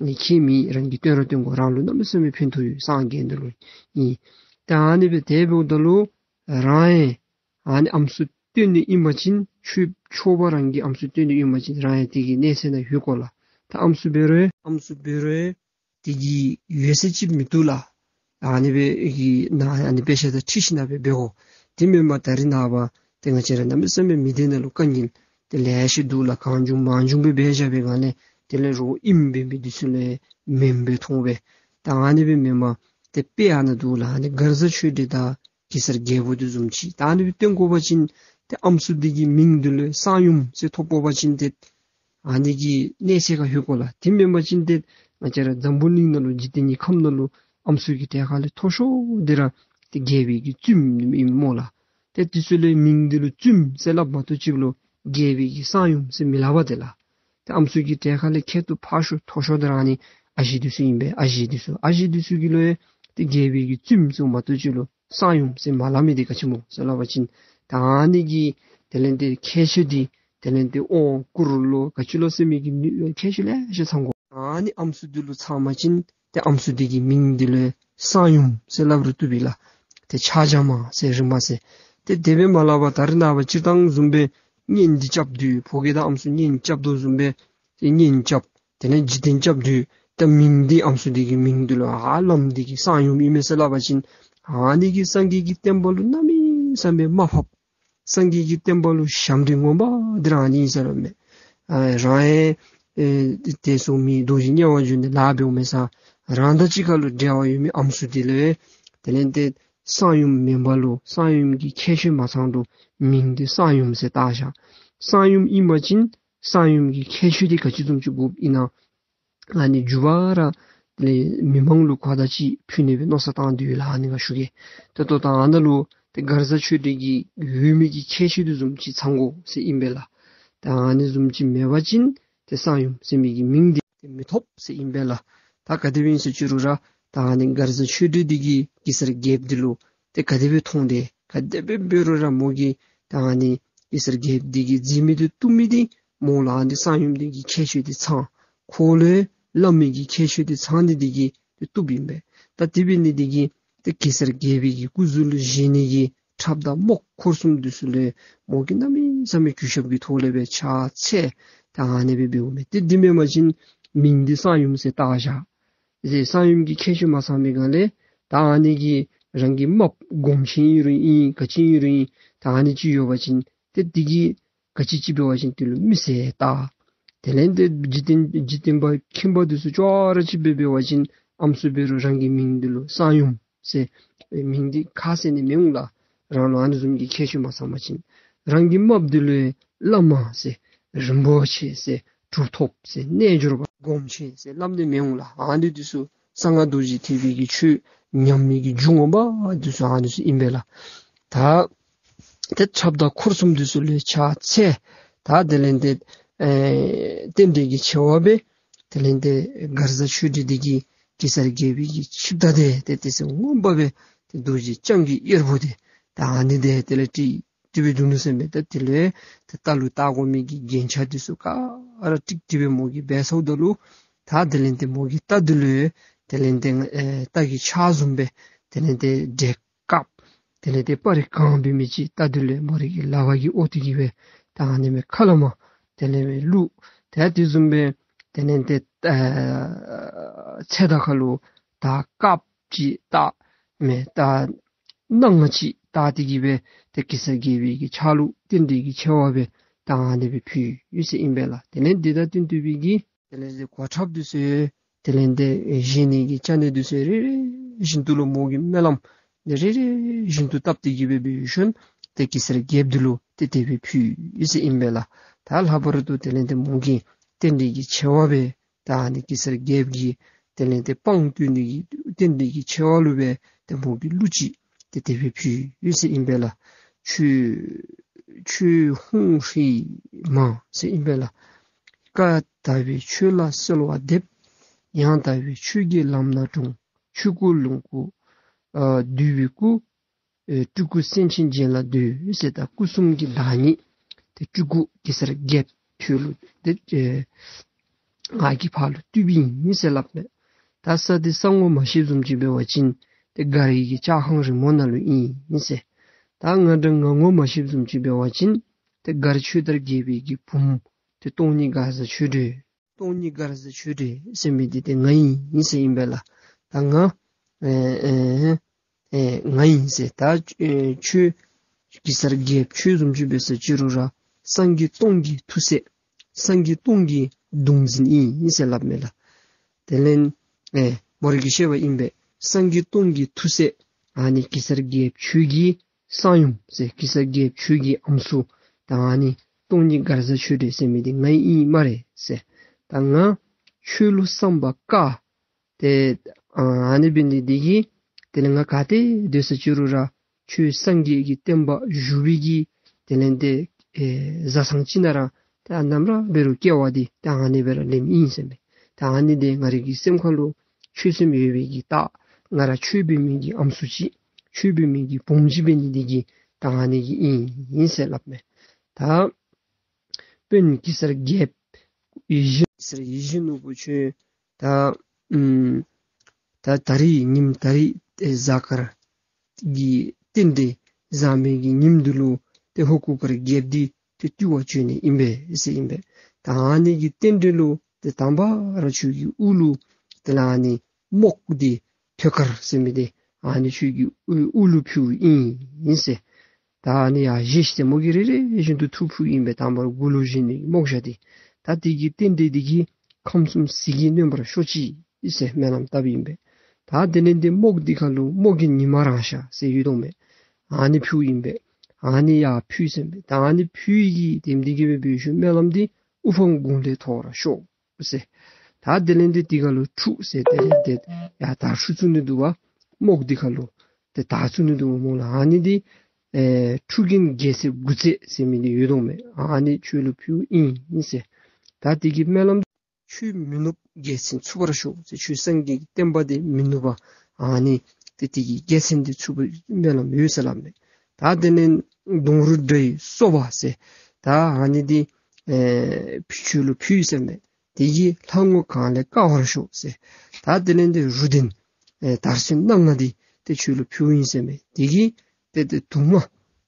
ཨེ་ཁྱད་མེད། རང་གིས་སྟོན་ར་སྟོན་དགོ། རང་ལུ་གནམ་མེད་ས་མེད་ཕན་ཐོགས་ཡོད། སངས་རྒྱས་འདི་ལུ་ཨིན། ད་ཨ་ནི་སྦེ་དེ་འབདཝ་ད་ལུ་རང་ཡང་ཨ་ནི་ཨམ་སྲུ་སྟོན་ནི་ཨིན་པ་ཅིན་ཆོས་ཆོས་པ་རང་གི་ཨམ་སྲུ་སྟོན་ནི་ཨིན་པ་ཅིན་རང་ཡང་དེ་གི་གནས་ཚད་ནང་ལྷོད་དགོ་ལགས། ད་ཨམ་སྲུ་འབད་རུང་ཨམ་སྲུ་འབད་རུང་དེ་གི་ཡོད་ཚད་ཅིག་མི་བཏུབ་ལགས། ཨ་ནི་སྦེ་གི་ནང་ཨ་ནི་དཔེ་ཆ་དང་འཁྲིལ་ཞིན་ན་སྦེ་འབད་དགོ། དེ་མེན་པར་ད་རེས་ནངས་པ་ཏེ་ང་བཅས་ར་གནམ་མེད་ས་མེད་མི་སྡེ་ནང་ལུ་དཀའ་ངལ་དེ་ལེ་ཤ་འདུག་ལགས། གང་བྱུང་མང་བྱུང་སྦེ་འབད་བཞག་པའི་སྒང་ལས་དེ་ལས་རོགས་ཨིནམ་འབད་མི་འདི་ཚུ་ལུ་མེནམ་སྦེ་མཐོང་སྦེ། ད་ཨ་ནི་སྦེ་མེན་པར་ཏེ་དཔེ་ཨ་ནཱ་འདུག་ལགས། ཨ་ནི་མགར་བཟའ་ཆོས་སྒྲོན་དང་གེ་སར་རྒྱལ་པོ་འདི་བཟུམ་ཅིག་ད་ཨ་ནི་སྦེ་སྟོན་དགོ་པ་ཅིན་ཏེ་ཨམ་སྲུ་འདི་གི་མིང་འདི་ལུ་གསང་ཡུམ་ཟེར་ཐོབ་དགོ་པ་ཅིན་ཏེ་ཨ་ནི་གི་གནས་ཚད་ཁར་ལྷོད་དགོ་ལགས། དེ་མེན་པ་ཅིན་ཏེ་ང་བཅས་ར་འཛམ་བུ་གླིང་ནང་ལུ་འཇིག་རྟེན་གྱི་ཁམས་ནང་ལུ་ཨམ་སྲུ་གི་གྲལ་ཁ་ལས་མཐོ་ཤོས་འདི་ར་ཏེ་རྒྱལ་པོའི་གི་བཙུནམོ་ཨིན་སྨོ་ལགས། ཏེ་འདི་ཚུ་ལུ་མིང་འདི་ལུ་བཙུནམོ་ཟེར་སླབ་མ་གཏོགས་ཅིག་ལུ་རྒྱལ་པོའི་གི་གསང་ཡུམ་ཟེར་མི་སླབ་པས་ཏེ་ལགས། ཏེ་ཨམ་སྲུ་གི་གྲལ་ཁ་ལས་ཁྱད་དུ་འཕགས་ཤོས་མཐོ་ཤོས་འདི་ར་ཨ་ནི་ཨ་ཞེ་འདི་ཚུ་ཨིན་པས། ཨ་ཞེ་འདི་ཚུ་ཨ་ཞེ་འདི་ཚུ་གི་ལུ་ཡང་ཏེ་རྒྱལ་པོའི་གི་བཙུནམོ་ཟེར་མ་གཏོགས་ཅིག་ལུ་གསང་ཡུམ་ཟེར་མ་སླབ་མི་འདི་ག་ཅི་སྨོ་ཟེར་སླབ་པ་ཅིན་ད་ཨ་ནི་གི་དེ་ལས་ཏེ་ཁྱད་ཆོས་འདི་དེ་ལས་ཏེ་དབང་བསྐུར་ལོ་ག་ཅི་ལོ་ཟེར་མི་གི་ནུས་ཁྱད་ཆོས་ལེ་ཤ་ཚང་དགོ། ཨ་ནི་ཨམ་སྲུ་འདི་ལུ་ཚང་པ་ཅིན་ཏེ་ཨམ་སྲུ་འདི་གི་མིང་འདི་ལུ་གསང་ཡུམ་ཟེར་སླབ་རུང་བཏུབ་པས་ལགས། ཏེ་ཕྱག་རྒྱ་མ་ཟེར་རིག་མ་ཟེར། ཏེ་དེ་སྦེ་མ་སླབ་པར་ད་རེས་ནངས་པ་སྤྱིར་བཏང་བཟུམ་སྦེ་ གཉེན་འདི་རྐྱབ་དོ། ཕོ་སྐྱེས་དང་ཨམ་སྲུ་གཉེན་རྐྱབ་དོ་བཟུམ་སྦེ་ཏེ་གཉེན་རྐྱབ། དེ་ལས་འཇིག་རྟེན་རྐྱབ་དོ། ཏེ་མིང་འདི་ཨམ་སྲུ་འདི་གི་མིང་འདི་ལུ་ཨ་བླམ་འདི་གིས་གསང་ཡུམ་ཨིན་མས་ཟེར་སླབ་པ་ཅིན་ཨ་ནི་གིས་སངས་རྒྱས་ཀྱི་བསྟན་པ་ལུ་གནམ་མེད་ས་མེད་མ་ཕབ། སངས་རྒྱས་ཀྱི་བསྟན་པ་ལུ་ཞབས་འདྲེན་ངོ་མ་འདི་ར་ཨ་ནི་ཨིན་ཟེར་སླབ་མས། ཨ་རང་ཡང་ཨེ་དེ་ཚུ་མི་རྡོ་རྗེ་དམྱལ་བར་འགྱོ་ནི་ལཱ་འབདཝ་མས་ས། རང་དང་གཅིག་ཁར་ལུ་འབྲེལ་བ་ཡོད་མི་ཨམ་སྲུ་འདི་ལུ་དེ་ལས་ཏེ་གསང་ཡུམ་མེན་པ་ལུ་གསང་ཡུམ་གྱི་ཁྱད་ཆོས་མ་ཚང་ལུ་མིང་འདི་གསང་ཡུམ་ཟེར་བཏགས་བཞག། གསང་ཡུམ་ཨིན་པ་ཅིན་གསང་ཡུམ་གྱི་ཁྱད་ཆོས་འདི་ག་ཅི་བཟུམ་ཅིག་དགོཔ་ཨིན་ན། ཨ་ནི་མཇུག་བར་ར་དེ་ལས་མི་མང་ལུ་གོ་བརྡ་ཅིག་ཕུལ་ནི་སྦེ་མནོ་བསམ་བཏང་དོ་ཡོད་ལགས། ཨ་ནི་ང་ཞུ་གེ། ཏེ་ད་ལྟོ་ད་ཨ་ནཱ་ལུ་ཏེ་མགར་བཟའ་ཆོས་སྒྲོན་གྱི་ཡོད་མི་གི་ཁྱད་ཆོས་འདི་བཟུམ་ཅིག་ཚང་དགོ་ཟེར་ཨིན་པས་ལགས། ཏེ་ཨ་ནི་བཟུམ་ཅིག་མེད་པ་ཅིན་ཏེ་གསང་ཡུམ་ཟེར་མི་གི་མིང་འདི་ཏེ་མི་ཐོབ་ཟེར་ཨིན་པས་ལགས། ད་ག་དེ་སྦེ་ཨིན་ཟེར་ཅི་རུང་ར་ད་ཨ་ནི་མགར་བཟའ་ཆོས་སྒྲོན་འདི་གིས་གེ་སར་རྒྱལཔོ་འདི་ལུ་ཏེ་ག་དེ་སྦེ་མཐོང་སྟེ་ག་དེ་སྦེ་འབད་རུང་ར་མོ་གིས་ད་ཨ་ནི་གེ་སར་རྒྱལཔོ་འདི་གིས་མཛད་མི་འདི་བཏུབ་མི་འདི་མོ་ལུ་ཨ་ནི་གསང་ཡུམ་འདི་གི་ཁྱད་ཆོས་འདི་ཚང་། ཁོ་ལུ་བླ་མའི་གི་ཁྱད་ཆོས་འདི་ཚང་ནི་འདི་གིས་ཏེ་བཏུབ་ཨིན་པས། ད་དེ་འབད་ནི་འདི་གིས་ཏེ་གེ་སར་རྒྱལ་པོའི་གི་སྐུ་གཟུགས་ལུ་བཞེངས་ནི་གི་ཁྲབ་དང་རྨོག་འཁོར་གསུམ་འདི་ཚུ་ལུ་མོ་གིས་གནམ་མེད་ས་མེད་གུས་ཞབས་ཀྱི་ཐོག་ལས་སྦེ་ཕྱག་འཚལ། ད་ཨ་ནི་སྦེ་འབདཝ་མས། ཏེ་འདི་མེན་པ་ཅིན་མིང་འདི་གསང་ཡུམ་ཟེར་བཏགས་བཞག། ཟེར་གསང་ཡུམ་གྱི་ཁྱད་ཆོས་མ་ཚང་མི་སྒང་ལས་ད་ཨ་ནི་གི་རང་གི་རྨགཔ་སྒོམ་ཆེན་ཨིན་རུང་ཨིན་ག་ཅི་ཨིན་རུང་ཨིན། ད་ཨ་ནི་ཅིག་ཡོད་པ་ཅིན་ཏེ་འདི་གིས་ག་ཅི་ཅིག་འབད་བ་ཅིན་དེ་ལུ་མི་ཟེར་བཏགས། དེ་ལས་ཏེ་འཇིག་རྟེན་འཇིག་རྟེན་པ་ཁྱིམ་པ་འདི་ཚུ་ཅོག་ར་ཅིག་སྦེ་འབད་བ་ཅིན་ཨམ་སྲུ་འབད་རུང་རང་གི་མིང་འདི་ལུ་གསང་ཡུམ་ཟེར་མིང་འདི་ཁ་གསལ་ནི་མི་འོང་ལགས། རང་ལུ་ཨ་ནི་བཟུམ་གྱི་ཁྱད་ཆོས་མ་ཚང་པ་ཅིན། རང་གི་རྨགཔ་འདི་ལུ་བླ་མ་ཟེར་རིན་པོ་ཆེ་ཟེར་གྲུབ་ཐོབ་ཟེར་རྣལ་འབྱོར་པ་སྒོམ་ཆེན་ཟེར་སླབ་ནི་མི་འོང་ལགས། ཨ་ནི་འདི་ཚུ་གསང་སྔགས་རྡོ་རྗེ་ཐེག་པའི་གི་ཆོས་ཉམས་མི་གི་རྒྱུ་ངོ་མ་འདི་ཚུ་ཨ་ནི་ཚུ་ཨིན་པས་ལགས། ད་ཏེ་ཁྲབ་དང་འཁོར་གསུམ་འདི་ཚུ་ལུ་ཕྱག་འཚལ། ད་དེ་ལས་ཏེ་ཨེ་རྟེན་འབྲེལ་གྱི་ཆེ་བ་སྦེ་དེ་ལས་ཏེ་མགར་བཟའ་ཆོས་སྒྲོན་འདི་གིས་གེ་སར་རྒྱལ་པོའི་གི་ཆིབས་རྟ་འདི་ཏེ་དེ་ཚེ་མངོན་པ་སྦེ་ཏེ་རྡོ་རྗེ་འཆང་གི་གཡེར་པོ་འདི་ད་ཨ་ནི་འདི་དེ་ལས་ཏེ་དེ་སྦེ་འདུག་ནུག་ཟེར་མས། ད་དེ་ལས་ཏེ་རྟ་ལུ་བཏགས་དགོ་མི་གི་རྒྱན་ཆ་འདི་ཚུ་ག་ར་ཏིག་ཏིག་སྦེ་མོ་གིས་འབད་ཚརཝ་ད་ལུ་ད་དེ་ལས་ཏེ་མོ་གི་རྟ་འདི་ལུ་དེ་ལས་ཏེ་ཨེ་རྟ་གི་ལྕགས་བཟུམ་སྦེ་དེ་ལས་ཏེ་འདྲེ་དཀརཔོ་དེ་ལས་ཏེ་སྤར་རི་གང་འབད་མི་ཅིག་རྟ་འདི་ལུ་མོ་རའི་གི་ལག་པ་གིས་འོ་དེ་གིས་སྦེ་ད་ཨ་ནི་མས་ཁ་ལས་མར་དེ་ལས་སྦེ་བླུགས། ཏེ་དེ་བཟུམ་སྦེ་དེ་ལས་ཏེ་ཨེ་ཚེ་དང་ཁ་ལུ་ད་དཀརཔོ་ཅིག་བཏགས་མས། ད་སྣང་བ་ཅིག་བཏགས་ཏེ་གིས་སྦེ་ཏེ་གེ་སར་རྒྱལ་པོའི་གི་ཕྱག་ལུ་རྟེན་འབྲེལ་གྱི་ཆེ་བ་སྦེ་ད་ཨ་ནི་སྦེ་ཕུལ་ཡི་ཟེར་ཨིན་པས་ལགས། དེ་ལས་འདི་དང་བསྟུན་ཏེ་སྦེ་གི་དེ་ལས་གོ་ཁྲབ་འདི་ཚུ་དེ་ལས་ཏེ་བཞེས་ནི་གི་ཅ་ནི་འདི་ཚུ་རེ་རེ་བཞིན་དུ་ལུ་མོ་གིས་སྨོན་ལམ་འདི་རེ་རེ་བཞིན་དུ་བཏབ་སྟེ་གིས་སྦེ་འབད་ཞིནམ་ཏེ་གེ་སར་རྒྱལཔོ་འདི་ལུ་ཏེ་དེ་སྦེ་ཕུལ་ཡི་ཟེར་ཨིན་པས་ལགས། ད་ལྷག་པར་དུ་དེ་ལས་ཏེ་མོ་གི་རྟེན་འབྲེལ་གྱི་ཆེ་བ་སྦེ་ད་ཨ་ནི་གེ་སར་རྒྱལཔོ་གི་དེ་ལས་ཏེ་དཔང་བསྟོད་ནི་གི་རྟེན་འབྲེལ་གྱི་ཆེ་བ་ལུ་སྦེ་ཏེ་མོ་གིས་གླུ་ཅིག་ཏེ་དེ་སྦེ་ཕུལ་ཡི་ཟེར་ཨིན་པས་ལགས། ཆོས་ཆོས་ཕུང་ཧྲཱིཿ་མ་ཟེར་ཨིན་པས་ལགས། བཀའ་དག་པའི་ཆོས་ལ་གསོལ་བ་འདེབས། ཡང་དག་པའི་ཆོས་ཀྱི་ལམ་སྣ་དྲོངས། ཆོས་སྐུ་ལོངས་སྐུ་ཨ་འདུས་པའི་སྐུ་ཨེ་སྤྲུལ་སྐུ་སེང་ཆེན་རྒྱན་ལ་འདུད་ཟེར། ད་སྐུ་གསུམ་གྱི་བདག་ཉིད་ཏེ་སྤྲུལ་སྐུ་གེ་སར་རྒྱལཔོ་ཁྱོད་ལུ་ཏེ་ཨེ་ང་གིས་ཕར་ལུ་བཏུལ་བའི་ཨིན་ཟེར་སླབ་མས། ད་ས་འདི་ས་ངོ་མ་ཤེསཔ་བཟུམ་ཅིག་འབད་བ་ཅིན་ཏེ་མགར་གྱི་ལྕགས་ཁང་རིང་མོ་ནང་ལུ་ཨིན་ཟེར། ད་ང་འདྲ་ང་ངོ་མ་ཤེསཔ་བཟུམ་ཅིག་འབད་བ་ཅིན་ཏེ་མགར་ཆོས་དར་རྒྱལ་པོའི་གི་བུམོ་ཏེ་སྟོང་ཉིད་མགར་བཟའ་ཆོས་སྒྲོན་སྟོང་ཉིད་མགར་བཟའ་ཆོས་སྒྲོན་ཟེར་མི་འདི་ཏེ་ང་ཨིན་ཟེར་ཨིན་པས་ལགས། ད་ང་ཨེ་ཨེ་ཨེ་ང་ཨིན་ཟེར། ད་ཨེ་ཁྱོད་གེ་སར་རྒྱལཔོ་ཁྱོད་བཟུམ་ཅིག་འབད་ཟེར་ཅི་རུང་ར་སངས་རྒྱས་སྟོང་གི་ཐུགས་སྲས་སངས་རྒྱས་སྟོང་གི་གདུང་འཛིན་ཨིན་ཟེར་སླབ་མས་ལགས། དེ་ལས་ཨེ་མོ་ར་གིས་ཤེས་པ་ཨིན་པས། སངས་རྒྱས་སྟོང་གི་ཐུགས་སྲས་ཨ་ནི་གེ་སར་རྒྱལཔོ་ཁྱོད་ཀྱི་གསང་ཡུམ་ཟེར་གེ་སར་རྒྱལཔོ་ཁྱོད་ཀྱི་ཨམ་སྲུ་ད་ཨ་ནི་སྟོང་ཉིད་མགར་བཟའ་ཆོས་སྒྲོན་ཟེར་མི་འདི་ང་ཨིན་སྨ་རེ་ཟེར། ད་ང་ཁྱོད་ལུ་བསམ་པ་དཀར། ཏེ་ཨ་ཨ་ནི་འབད་ནི་འདི་གིས་དེ་ལས་ང་ག་ཏེ་སྡོད་ཟེར་ཅི་རུང་ར་ཁྱོད་སངས་རྒྱས་ཀྱི་བསྟན་པ་བཞུགས་པའི་གི་དེ་ལས་ཏེ་ཨེ་བཟའ་ཚང་ཅིག་ནང་ར་ད་ནམ་ར་འབད་རུང་སྐྱེ་བ་འདི་ད་ཨ་ནི་སྦེ་ར་ལེནམ་ཨིན་ཟེར་མས། ད་ཨ་ནི་འདི་ང་རའི་གི་སེམས་ཁ་ལུ་ཆོས་སེམས་ཡོད་པའི་གི་རྟགས། ང་ར་ཆོས་འབད་མི་གི་ཨམ་སྲུ་ཅིག་ཆོས་འབད་མི་གི་བུམོ་ཅིག་འབད་ནི་འདི་གིས་ད་ཨ་ནི་གིས་ཨིན་ཨིན་ཟེར་སླབ་མས། ད་དཔོན་གེ་སར་རྒྱལཔོ་ཡིད་བཞིན་གེ་སར་ཡིད་བཞིན་ནོར་བུ་ཁྱོད་ད་ཨམ་ད་ད་རིས་ཉིནམ་ད་རིས་ཏེ་གཟའ་སྐར་གྱི་རྟེན་འབྲེལ་གཟའ་མིག་གི་ཉིནམ་འདི་ལུ་ཏེ་ཧོར་གུར་དཀར་རྒྱལཔོ་འདི་ ཏེ་བཏུལ་བར་བྱོན་ནི་ཨིན་པས་ཟེར་ཨིན་པས། ད་ཨ་ནི་གི་རྟེན་འབྲེལ་ལུ་ཏེ་དང་པ་ར་ཁྱོད་ཀྱི་དབུ་ལུ་དེ་ལས་ཨ་ནི་རྨོག་འདི་ཐོད་དཀར་ཟེར་མི་འདི་ཨ་ནི་ཁྱོད་ཀྱི་དབུ་ལུ་ཕུལཝ་ཨིན་ཟེར། ད་ཨ་ནི་ཡར་བཞེས་ཏེ་མོ་གིས་རེ་རེ་བཞིན་དུ་འཐུ་ཕུལཝ་ཨིན་པས། དང་པ་ར་མགུ་ལུ་བཞེས་ནི་རྨོག་ཞྭ་འདི། ད་དེ་གི་རྟེན་འབྲེལ་འདི་གིས་ཁམས་གསུམ་ཟིལ་གྱིས་གནོན་པར་ཤོག་ཅིག་ཟེར་སྨོན་ལམ་བཏབ་ཨིན་པས། ད་དེ་ལས་འདི་རྨོག་འདི་ཁ་ལུ་རྨོག་གི་ཉི་མ་རང་ཤར་ཟེར་ཡོད་དོ་མས། ཨ་ནི་ཕུལཝ་ཨིན་པས། ཨ་ནི་ཡར་ཕུལ་ཟེར་མས། ད་ཨ་ནི་ཕུལ་གྱི་དེམ་འདི་གིས་སྦེ་འབད་ཞིནམ་སྨོན་ལམ་འདི་དབུ་འཕང་དགུང་ལས་མཐོ་བར་ཤོག་ཟེར། ད་དེ་ལས་འདི་དེ་ཁ་ལུ་ཁྲུ་ཟེར་དེ་ལས་འདི་ཡར་དར་ཁྲུ་བཙུགས་ནི་འདུག་པ། རྨོག་འདི་ཁ་ལུ་ཏེ་དར་བཙུགས་ནི་འདུག་པ་སྨོ་ལགས། ཨ་ནི་འདི་ཨེ་ཁྲུ་གིན་རྒྱལ་མཚན་དགུ་རྩེ་ཟེར་མི་འདི་ཡོད་དོ་མས། ཨ་ནི་ཁྱོད་ལུ་ཕུལཝ་ཨིན་ཟེར། ད་དེ་གི་སྨོན་ལམ་ཁྱོད་མི་ནུབ་རྒྱལ་མཚན་ཚུགས་པར་ཤོག་ཟེར། ཁྱོད་སངས་རྒྱས་ཀྱི་བསྟན་པ་འདི་མི་ནུབ་པར་ཨ་ནི་ཏེ་དེ་གི་རྒྱལ་མཚན་འདི་ཚུགས་པའི་སྨོན་ལམ་ཡོད་ཟེར་སླབ་མས། ད་དེ་ལས་གདོང་རུས་དགྲ་ཡི་སོ་པ་ཟེར། ད་ཨ་ནི་འདི་ཨེ་ཁྱོད་ལུ་ཕུལ་ཟེར་མས། དེ་གིས་ལྷ་ངོ་གངས་ལས་དཀར་བར་ཤོག་ཟེར། ད་དེ་ལས་འདི་རུ་ལྡན་ཨེ་དར་ཚོན་སྣ་ལྔ་འདི་ཏེ་ཁྱོད་ལུ་ཕུལཝ་ཨིན་ཟེར་མས། དེ་གིས་ཏེ་ཏེ་དུག་ལྔ་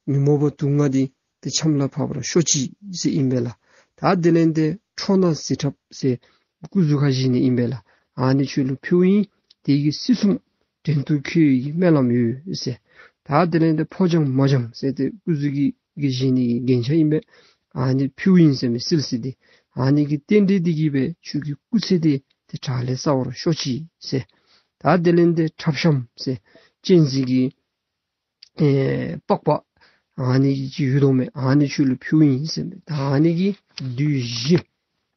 ཉོན་མོངས་པ་དུག་ལྔ་འདི་ཏེ་ཆམ་ལ་ཕབ་པར་ཤོག་ཅིག་ཟེར་ཨིན་པས་ལགས། ད་དེ་ལས་འདི་ཁྲོ་ནག་གཟི་ཁྲབ་ཟེར་སྐུ་གཟུགས་ཁར་བཞེས་ནི་ཨིན་པས་ལགས། ཨ་ནི་ཁྱོད་ལུ་ཕུལཝ་ཨིན། དེ་གིས་སྲིད་གསུམ་བྲན་དུ་འཁོལ་བའི་གི་སྨོན་ལམ་ཡོད་ཟེར། ད་དེ་ལས་འདི་ཕོ་བྱང་མ་བྱང་ཟེར་ཏེ་སྐུ་གཟུགས་ཀྱི་གི་བཞེས་ནི་གི་རྒྱན་ཆ་ཨིན་པས། ཨ་ནི་ཕུལཝ་ཨིན་ཟེར་མས། སིལ་སིལ་འདི། ཨ་ནི་གི་རྟེན་འབྲེལ་འདི་གིས་སྦེ་ཁྱོད་ཀྱི་སྐུ་ཚེ་འདི་ཏེ་དྲག་ལས་གསར་བར་ཤོག་ཅིག་ཟེར། ད་དེ་ལས་འདི་ཁྲབ་ཤམ་ཟེར་སྤྱན་གཟིགས་ཀྱི་ཨེ་པགས་པ་ཨ་ནི་ཅིག་ཡོད་དོ་མས། ཨ་ནི་ཁྱོད་ལུ་ཕུལཝ་ཨིན་ཟེར་མས། ད་ཨ་ནི་གིས་བདུད་བཞི་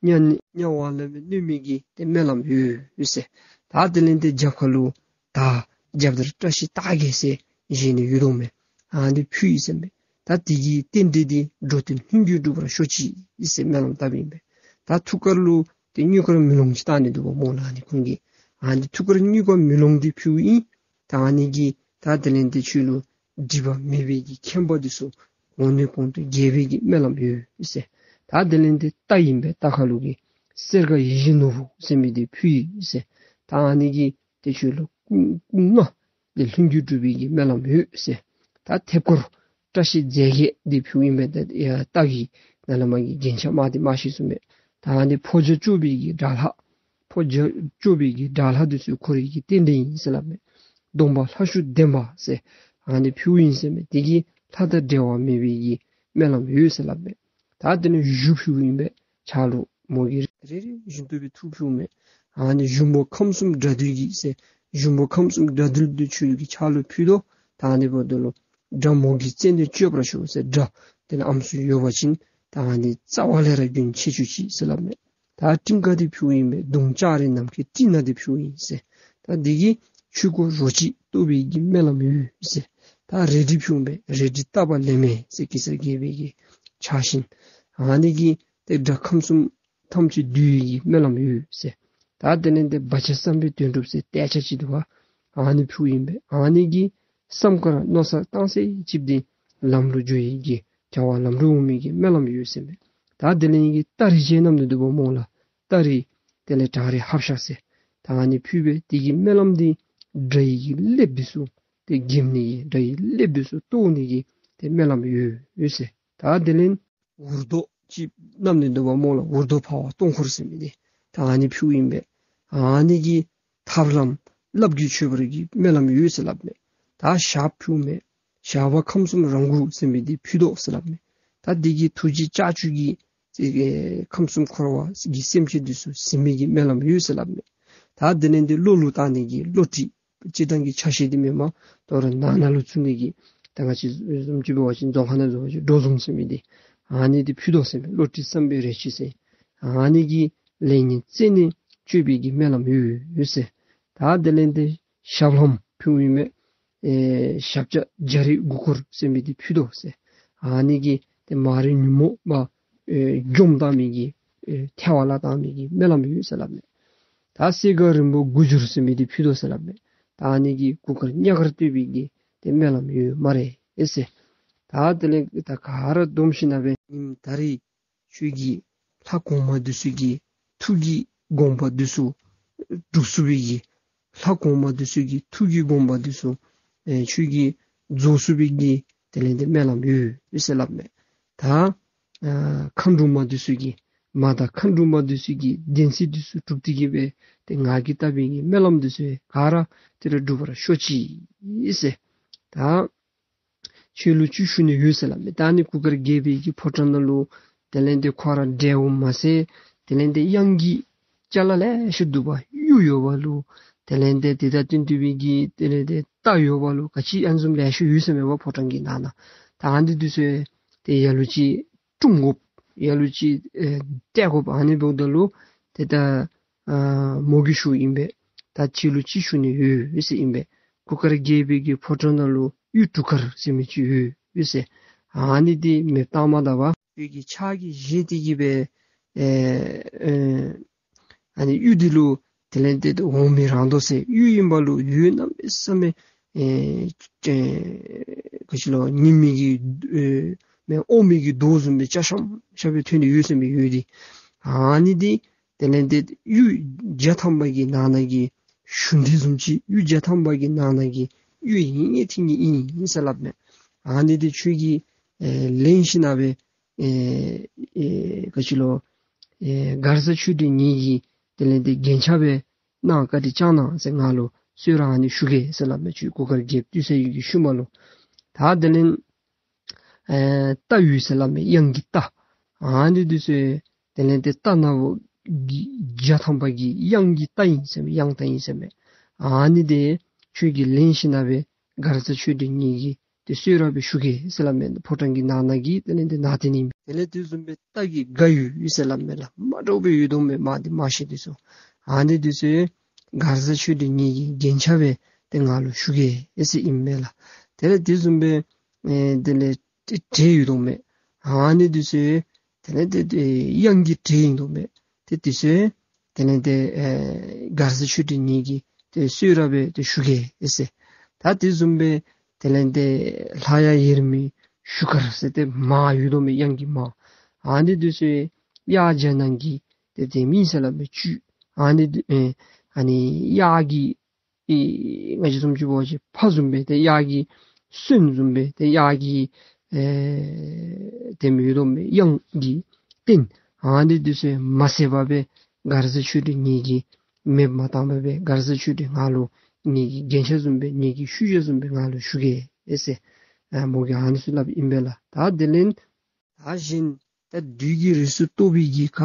དམྱལ་དམྱལ་བ་ལས་སྦེ་གནོན་མི་གི་ཏེ་སྨོན་ལམ་ཡོད་ཟེར། ད་དེ་ལས་འདི་རྒྱབ་ཁ་ལུ་ད་རྒྱབ་དར་བཀྲ་ཤིས་རྟགས་བརྒྱད་ཟེར་བཞེས་ནི་ཡོད་དོ་མས། ཨ་ནི་ཕུལཝ་ཨིན་ཟེར་མས། ད་དེ་གི་རྟེན་འབྲེལ་འདི་འགྲོ་དོན་ལྷུན་གྱིས་འགྲུབ་པར་ཤོག་ཅིག་ཟེར་སྨོན་ལམ་བཏབ་ཨིན་པས། ད་ཐུགས་ཀར་ལུ་ཏེ་དངུལ་དཀར་མེ་ལོང་ཅིག་བཏགས་ནི་འདུག་པ་སྨོ་ལགས། ཨ་ནི་ཁོང་གིས་ཨ་ནི་ཐུགས་ཀར་དངུལ་དཀར་མེ་ལོང་འདི་ཕུལཝ་ཨིན། ད་ཨ་ནི་གིས་ད་དེ་ལས་འདི་ཁྱོད་ལུ་སྒྲིབ་པ་མེད་པའི་གི་ཁྱད་པར་འདི་ཚུ་གོང་ནས་གོང་དུ་རྒྱས་པའི་གི་སྨོན་ལམ་ཡོད་ཟེར། ད་དེ་ལས་འདི་རྟ་ཨིན་པས། རྟ་ཁ་ལུ་གི་སེར་ཀ་ཡིད་བཞིན་ནོར་བུ་ཟེར་མི་འདི་ཕུལཝ་ཨིན་ཟེར། ད་ཨ་ནི་གིས་ཏེ་ཁྱོད་ལུ་སྐུ་སྐུ་ལྔ་འདི་ལྷུན་གྱིས་གྲུབ་པའི་གི་སྨོན་ལམ་ཡོད་ཟེར། ད་ཐེབས་སྐོར་བཀྲ་ཤིས་རྫས་བརྒྱད་འདི་ཕུལཝ་ཨིན་པས། ད་ཡ་རྟ་གི་ནཱ་ལས་མར་གྱི་རྒྱན་ཆ་དམར་འདི་དམར་ཤོག་ཟེར་མས། ད་ཨ་ནི་ཕོ་རྒྱས་སྐྱོབ་པའི་གི་དགྲ་ལྷ་ཕོ་རྒྱས་སྐྱོབ་པའི་གི་དགྲ་ལྷ་འདི་ཚུ་འཁོར་བའི་གི་རྟེན་འབྲེལ་ཨིན་ཟེར་སླབ་མས། སྡོམ་པ་ལྷ་ཤུགས་ལྡན་པ་ཟེར་ཨ་ནི་ཕུལཝ་ཨིན་ཟེར་མས། དེ་གིས་ལྷ་དང་འབྲལ་བ་མེད་པའི་གི་སྨོན་ལམ་ཡོད་ཟེར་སླབ་མས། ད་དེ་ལས་གཞུ་ཕུལཝ་ཨིན་པས། ཕྱག་ལུ་མོ་གིས་རེ་རེ་བཞིན་དུ་སྦེ་འཐུ་ཕུལཝ་མས། ཨ་ནི་གཞུ་མོ་ཁམས་གསུམ་དགྲ་འདུལ་གྱི་ཟེར། གཞུ་མོ་ཁམས་གསུམ་དགྲ་འདུལ་འདི་ཁྱོད་ཀྱི་ཕྱག་ལུ་ཕུལ་དོ། ད་ཨ་ནི་འབདཝ་ད་ལུ་དགྲ་མོ་གི་རྩད་ནས་གཅོད་པར་ཤོག་ཟེར། དགྲ་དེ་ལས་ཨམ་སྲུ་ཡོད་པ་ཅིན་ད་ཨ་ནི་རྩ་བ་ལས་ར་རྒྱུན་ཆད་བཅུག་ཅིག་ཟེར་སླབ་མས། ད་སྤྲིན་དཀར་འདི་ཕུལཝ་ཨིན་པས། མདུང་ལྕགས་རི་ནམ་མཁའི་སྤྲིན་ནག་འདི་ཕུལཝ་ཨིན་ཟེར། ད་འདི་གིས་ཆོས་སྐུ་རོ་གཅིག་རྟོགས་པའི་གི་སྨོན་ལམ་ཡོད་ཟེར། ད་རལ་གྲི་ཕུལཝ་ཨིན་པས། རལ་གྲི་བཏགས་པ་ལེགས་སྨྲས་ཟེར་གེ་སར་རྒྱལ་པོའི་གི་ཕྱག་ཤིང་། ཨ་ནི་གིས་ཏེ་དགྲ་ཁམས་གསུམ་ཐམས་ཅད་འདུལ་བའི་གི་སྨོན་ལམ་ཡོད་ཟེར། ད་དེ་ལས་འདི་བར་ཆད་བསམ་པའི་དོན་འགྲུབ་ཟེར་ཏེ་ཆ་ཅིག་འདུག་པ། ཨ་ནི་ཕུལཝ་ཨིན་པས། ཨ་ནི་གིས་བསམ་དཀར་མནོ་བསམ་བཏང་ས་ཅིག་འདི་ལམ་ལུ་འགྱོ་བའི་གི་བྱ་བ་ལམ་འགྲོ་འོང་མི་གི་སྨོན་ལམ་ཡོད་ཟེར་མས། ད་དེ་ལས་ཨ་ནི་གི་སྟ་རེ་ཅིག་བསྣམས་ནི་འདུག་པ་སྨོ་ལགས། སྟ་རེ་དེ་ལས་བྲག་རི་ཧབ་ཤ་ཟེར། ད་ཨ་ནི་ཕུལཝ་ཨིན་པས། དེ་གི་སྨོན་ལམ་འདི་དགྲ་ཡི་གི་ཀླདཔ་འདི་ཚུ་ཏེ་འགེམས་ནི་གི་དགྲ་ཡི་ཀླདཔ་འདི་ཚུ་བཏོག་ནི་གི་ཏེ་སྨོན་ལམ་ཡོད་ཡོད་ཟེར། ད་དེ་ལས་འུར་རྡོ་ཅིག་བསྣམས་ནི་འདུག་པ་སྨོ་ལགས། འུར་རྡོ་འཕར་བ་སྟོང་འཁོར་ཟེར་མི་འདི་ད་ཨ་ནི་ཕུལཝ་ཨིན་པས། ཨ་ནི་གིས་ཐབས་ལམ་རླབས་ཀྱིས་ཆོད་པར་གྱི་སྨོན་ལམ་ཡོད་ཟེར་སླབ་མས། ད་ཞགསཔ་ཕུལཝ་ཨིན་པས། ཞགས་པ་ཁམས་གསུམ་རང་འགུགས་ཟེར་མི་འདི་ཕུལ་དོ་ཟེར་སླབ་མས། ད་འདི་གིས་ཐུགས་རྗེ་ལྕགས་ཀྱུ་གིས་ཨེ་ཁམས་གསུམ་འཁོར་བ་གི་སེམས་ཅན་འདི་ཚུ་ཟིན་མི་གི་སྨོན་ལམ་ཡོད་ཟེར་སླབ་མས། ད་དེ་ལས་འདི་གློ་ལུ་བཏགས་ནི་གི་གློ་གྲི། སྤྱིར་བཏང་གི་ཆ་ཤས་འདི་མེན་པར་ད་རུང་ནང་ན་ལུ་བཙུགས་ནི་གི་ད་ང་བཅས་བཟུམ་ཅིག་འབད་བ་ཅིན་རྫོང་ཁ་ནང་བཟུམ་ཅིག་སྒྲོ་འཛུམ་ཟེར་མི་འདི་ཨ་ནི་འདི་ཕུལ་དོ་ཟེར་མས། གློ་གྲི་བསམ་པའི་རལ་གྲི་ཟེར། ཨ་ནི་གིས་ལས་ངན་རྩད་ནས་གཅོད་པའི་གི་སྨོན་ལམ་ཡོད་ཡོད་ཟེར། ད་དེ་ལས་འདི་ཞབས་ལྷམ་ཕུལཝ་ཨིན་པས། ཨེ་ཞབས་ལྕགས་འཇའ་རིས་དགུ་སྐོར་ཟེར་མི་འདི་ཕུལ་དོ་ཟེར། ཨ་ནི་གིས་ཏེ་མ་རིག་ཉོན་མོངས་པ་ཨེ་འཇོམས་བཏང་མི་གི་ཨེ་ཐལ་བ་བརླག་བཏང་མི་གི་སྨོན་ལམ་ཡོད་ཟེར་སླབ་མས། ད་གསེར་སྒ་རིང་པོ་དགུ་འགྱུར་ཟེར་མི་འདི་ཕུལ་དོ་ཟེར་སླབ་མས། ད་ཨ་ནི་གིས་གུར་དཀར་ཉག་དཀར་བཏོད་པའི་གི་ཏེ་སྨོན་ལམ་ཡོད་སྨ་རེ་ཨེ་ཟེར། ད་དེ་ལས་ད་ག་ར་བསྡོམས་ཞིནམ་ལས་ཉིནམ་ད་རིས་ཁྱོད་ཀྱིས་ལྷ་གོང་མ་འདི་ཚུ་གི་ཐུགས་ཀྱི་དགོངས་པ་འདི་ཚུ་སྒྲུབ་ཚུགས་པའི་གི་ལྷ་གོང་མ་འདི་ཚུ་གི་ཐུགས་ཀྱི་དགོངས་པ་འདི་ཚུ་ཨེ་ཁྱོད་ཀྱིས་རྫོགས་ཚུགས་པའི་གི་དེ་ལས་འདི་སྨོན་ལམ་ཡོད་ཡོད་ཟེར་སླབ་མས། ད་ ཨ་མཁའ་འགྲོ་མ་འདི་ཚུ་གི་མ་དང་མཁའ་འགྲོ་མ་འདི་ཚུ་གི་བདེན་ཚིག་འདི་ཚུ་སྒྲུབ་སྟེ་གི་སྦེ་ཏེ་ང་གིས་བཏབ་པའི་གི་སྨོན་ལམ་འདི་ཚུ་ག་ར་དེ་ར་འགྲུབ་པར་ཤོག་ཅིག་ཟེར། ད་ཁྱོད་ལུ་ཅིག་ཞུ་ནི་ཡོད་ཟེར་སླབ་མས། ད་ཨ་ནི་གུར་དཀར་རྒྱལ་པོའི་གི་ཕོ་བྲང་ནང་ལུ་དེ་ལས་ཏེ་ཁོ་ར་བསྒྲལཝ་མ་ཚད་དེ་ལས་ཏེ་གཡང་གི་ཅ་ལ་ལེ་ཤ་འདུག་པ། གཡུ་ཡོད་པ་ལུ་དེ་ལས་ཏེ་དེ་དང་བསྟུན་ཏེ་སྦེ་གི་དེ་ལས་ཏེ་རྟ་ཡོད་པ་ལུ་ག་ཅི་ཨ་ནི་བཟུམ་ལེ་ཤ་ཡོད་ཟེར་མས་པ། ཕོ་བྲང་གི་ནང་ན་ད་ཨ་ནི་འདི་ཚུ་ཏེ་ལ་ལུ་ཅིག་བཀྲུམ་དགོཔ་ལ་ལུ་ཅིག་ཨེ་བཏེག་དགོཔ་ཨ་ནི་འབདཝ་ད་ལུ་ཏེ་ད་ཨ་མོ་གིས་ཞུཝ་ཨིན་པས། ད་ཁྱོད་ལུ་ཅིག་ཞུ་ནི་ཡོད་ཟེར་ཨིན་པས། གུར་དཀར་རྒྱལ་པོའི་གི་ཕོ་བྲང་ནང་ལུ་གཡུ་དྲུག་དཀར་ཟེར་མི་ཅིག་ཡོད་ཟེར། ཨ་ནི་འདི་མེདཔ་བཏང་མ་ད་པ། ཁྱོད་ཀྱིས་ཕྱག་གིས་བཞེས་ཏེ་གི་སྦེ་ཨེ་ཨེ་ཨ་ནི་གཡུ་འདི་ལུ་དེ་ལས་ཏེ་འོང་མི་རང་དོ་ཟེར། གཡུ་ཨིན་པ་ལུ་འོད་གནམ་མེད་ས་མེད་ཨེ་ཨེ་ག་ཅི་ལོ་ཉི་མའི་གི་ཨེ་མེ་འོ་མའི་གི་མདོག་བཟུམ་སྦེ་ཅ་ཤམ་ཤམ་སྦེ་ཐོན་ཏེ་ཡོད་ཟེར་མི་གཡུ་འདི། ཨ་ནི་འདི་དེ་ལས་ཏེ་གཡུ་བརྒྱ་ཐམ་པ་གི་ནང་ན་གི་ཞུ་འདི་བཟུམ་ཅིག་གཡུ་བརྒྱ་ཐམ་པ་གི་ནང་ན་གི་གཡུ་ཧིང་ངེ་ཐིང་ངེ་ཨིན་ཟེར་སླབ་མས། ཨ་ནི་འདི་ཁྱོད་ཀྱིས་ཨེ་ལེན་ཞིན་ན་སྦེ་ཨེ་ཨེ་ག་ཅི་ལོ་ཨེ་མགར་བཟའ་ཆོས་སྒྲོན་ངེ་གི་དེ་ལས་ཏེ་རྒྱན་ཆ་སྦེ་གནང་བཀའ་དྲིན་བསྐྱང་གནང་ཟེར། ང་ལུ་གསོལ་རས་ཨ་ནི་ཞུ་གེ་ཟེར་སླབ་མས། ཁྱོད་གུར་དཀར་རྒྱལཔོ་ཏེ་ཟེར་ཡོད་གི་ཤུལ་མ་ལུ། ད་དེ་ལས་ཨེ་རྟ་ཡོད་ཟེར་སླབ་མས། གཡང་གི་རྟ། ཨ་ནི་འདི་ཚུ་དེ་ལས་ཏེ་རྟ་ནག་པོ་གི་བརྒྱ་ཐམ་པ་གི་གཡང་གི་རྟ་ཨིན་ཟེར་མས། གཡང་རྟ་ཨིན་ཟེར་མས། ཨ་ནི་འདི་ཁྱོད་ཀྱིས་ལེན་ཞིན་ན་སྦེ་མགར་བཟའ་ཆོས་སྒྲོན་ངེ་གི་ཏེ་གསོལ་རས་སྦེ་ཞུ་གེ་ཟེར་སླབ་མས། ཕོ་བྲང་གི་ནང་ན་གི་དེ་ལས་ཏེ་ནང་རྟེན་ཨིན། དེ་ལས་དེ་བཟུམ་སྦེ་རྟ་གི་སྒ་ཡོད་ཟེར་སླབ་མས་ལགས། མ་འདྲཝ་སྦེ་ཡོད་དོ་མས། མ་འདི་མ་ཤེས་འདི་ཚུ། ཨ་ནི་འདི་ཚུ་མགར་བཟའ་ཆོས་སྒྲོན་ངེ་གི་རྒྱན་ཆ་སྦེ་ཏེ་ང་ལུ་ཞུ་གེ་ཟེར་ཨིན་མས་ལགས། དེ་ལས་དེ་བཟུམ་སྦེ་ཨེ་དེ་ལས་ཏེ་བྲེ་ཡོད་དོ་མས། ཨ་ནི་འདི་ཚུ་དེ་ལས་ཏེ་ཏེ་གཡང་གི་བྲེ་ཨིན་དོ་མས། ཏེ་འདི་ཚུ་དེ་ལས་ཏེ་ཨེ་མགར་བཟའ་ཆོས་སྒྲོན་ངེ་གི་ཏེ་གསོལ་རས་སྦེ་ཏེ་ཞུ་གེ་ཟེར། ད་དེ་བཟུམ་སྦེ་དེ་ལས་ཏེ་ལྷ་གཡག་ཡེར་མི་ཤུ་དཀར་ཟེར་ཏེ་མ་ཡོད་དོ་མས། གཡང་གི་མ། ཨ་ནི་འདི་ཚུ་གཡག་རྒྱ་ནག་གི་ཏེ་དེ་མི་ཟེར་སླབ་མས་བཅུད། ཨ་ནི་འདི་ཨེ་ཨ་ནི་གཡག་གི་ཨེ་ང་བཅས་བཟུམ་ཅིག་འབད་བ་ཅིན་ཕག་བཟུམ་སྦེ་ཏེ་གཡག་གི་སོན་བཟུམ་སྦེ་ཏེ་གཡག་གི་ཨེ་དེ་མི་ཡོད་དོ་མས། གཡང་གི་རྟེན། ཨ་ནི་འདི་ཚུ་མ་ཟད་པར་སྦེ་མགར་བཟའ་ཆོས་སྒྲོན་ངེ་གི་མེདཔ་མ་བཏང་པར་སྦེ་མགར་བཟའ་ཆོས་སྒྲོན་ང་ལུ་ངེ་གི་རྒྱན་ཆ་བཟུམ་སྦེ་ངེ་གི་ཤུལ་བཞག་བཟུམ་སྦེ་ང་ལུ་ཞུ་གེ་ཟེར། ཨ་མོ་གིས་ཨ་ནི་ཚུ་སླབ་ཨིན་པས་ལགས། ད་དེ་ལས་ད་གཞན་ད་བདུད་ཀྱི་རིགས་སུ་གཏོགས་པའི་གི་ག་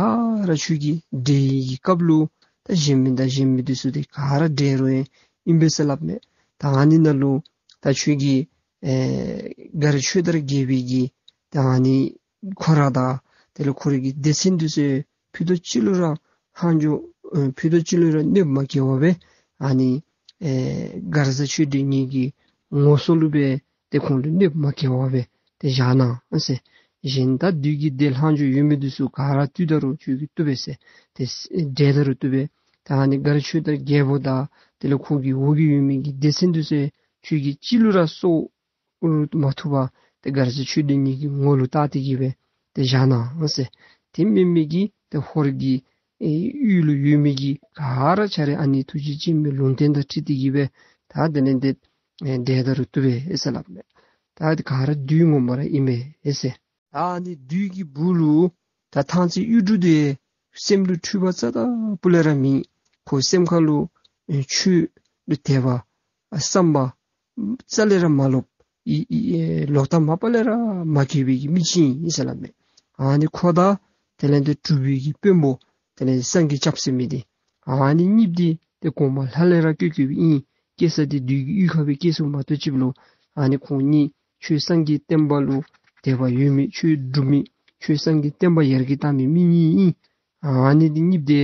ར་ཁྱོད་ཀྱིས་བསྒྲལ་བའི་གི་སྐབས་ལུ་ད་གཞན་མི་དང་གཞན་མི་འདི་ཚུ་འདི་ག་ར་བསྒྲལ་རུང་ཨིན་པས་ཟེར་སླབ་མས། ད་ཨ་ནི་ནང་ལུ་ད་ཁྱོད་ཀྱིས་ཨེ་མགར་ཆོས་དར་རྒྱལ་པོའི་གི་ད་ཨ་ནི་ཁོ་ར་དང་དེ་ལས་ཁོ་རའི་གི་སྡེ་ཚན་འདི་ཚུ་ཕུད་རྡོག་གཅིག་ལུ་ར་ལྷག་འཕྲོ་ཨེ་ཕུད་རྡོག་གཅིག་ལུ་ར་གནོདཔ་མ་བཀལ་བར་སྦེ་ཨ་ནི་ཨེ་མགར་བཟའ་ཆོས་སྒྲོན་ངེ་གི་ངོ་སོ་ལུ་སྦེ་ཏེ་ཁོང་ལུ་གནོདཔ་མ་བཀལ་བར་སྦེ་ཏེ་བཞག་གནང་ཟེར། གཞན་ད་བདུད་ཀྱི་སྡེ་ལྷག་འཕྲོ་ཡོད་མི་འདི་ཚུ་ག་ར་བཏུལ་ད་རུང་ཁྱོད་ཀྱིས་བཏུབ་པས་ཟེར། ཏེ་བསྒྲལ་ད་རུང་བཏུབ་པས། ད་ཨ་ནི་མགར་ཆོས་དར་རྒྱལ་པོ་དང་དེ་ལས་ཁོ་གི་འོག་གི་ཡོད་མི་གི་སྡེ་ཚན་འདི་ཚུ་ཁྱོད་ཀྱིས་གཅིག་ལུ་ར་སྲོག་རུ་མ་ཐུག་པར་ཏེ་མགར་བཟའ་ཆོས་སྒྲོན་ངེ་གི་ངོ་ལུ་བལྟ་སྟེ་གི་སྦེ་ཏེ་བཞག་གནང་ཟེར། དེ་མེན་མི་གི་ཏེ་ཧོར་གྱི་ཨེ་གཡུས་ལུ་ཡོད་མི་གི་ག་ར་ཆ་ར་ཨ་ནི་ཐུགས་རྗེ་ཆེན་པོའི་ལུང་བསྟན་དང་འཁྲིལ་ཏེ་གི་སྦེ་ད་དེ་ལས་ཏེ་ཨེ་བསྒྲལ་ད་རུང་བཏུབ་པས་ཟེར་སླབ་མས། ད་དེ་ག་ར་བདུད་ངོ་མ་ར་ཨིན་པས་ཟེར། ད་ཨ་ནི་བདུད་ཀྱི་སྦུག་ལུ་ད་ཐང་རྩེ་གཡུ་འབྲུག་འདི་སེམས་ལུ་འཁྲུལ་པ་རྩ་དང་སྤུ་ལས་ར་མེད། ཁོ་སེམས་ཁ་ལུ་ཨེ་ཆོས་ལུ་དད་པ་བསམ་པ་རྩ་ལས་ར་མ་ལོག། ཨི་ཨི་ཨེ་ལོག་ལྟ་མ་པ་ལས་ར་མ་གྱུར་པའི་གི་མི་ཅིག་ཨིན་ཟེར་སླབ་མས། ཨ་ནི་ཁོ་དང་དེ་ལས་ཏེ་གྲུབ་པའི་གི་དཔོན་པོ་དེ་ལས་སངས་རྒྱས་སྐྱབས་ཟེར་མི་འདི་ཨ་ནི་གཉིས་འདི་ཏེ་གོང་མ་ལྷ་ལས་ར་སྐྱེས་སྐྱེས་པའི་ཨིན། སྐྱེ་ས་འདི་བདུད་ཀྱི་གཡུས་ཁ་སྦེ་སྐྱེས་སོ་མ་གཏོགས་ཅིག་ལུ་ཨ་ནི་ཁོང་གཉིས་ཆོས་སངས་རྒྱས་བསྟན་པ་ལུ་དད་པ་ཡོད་མི་ཆོས་སྒྲུབ་མི་ཆོས་སངས་རྒྱས་བསྟན་པ་ཡར་རྒྱས་བཏང་མི་མི་གཉིས་ཨིན། ཨ་ནི་འདི་གཉིས་འདི་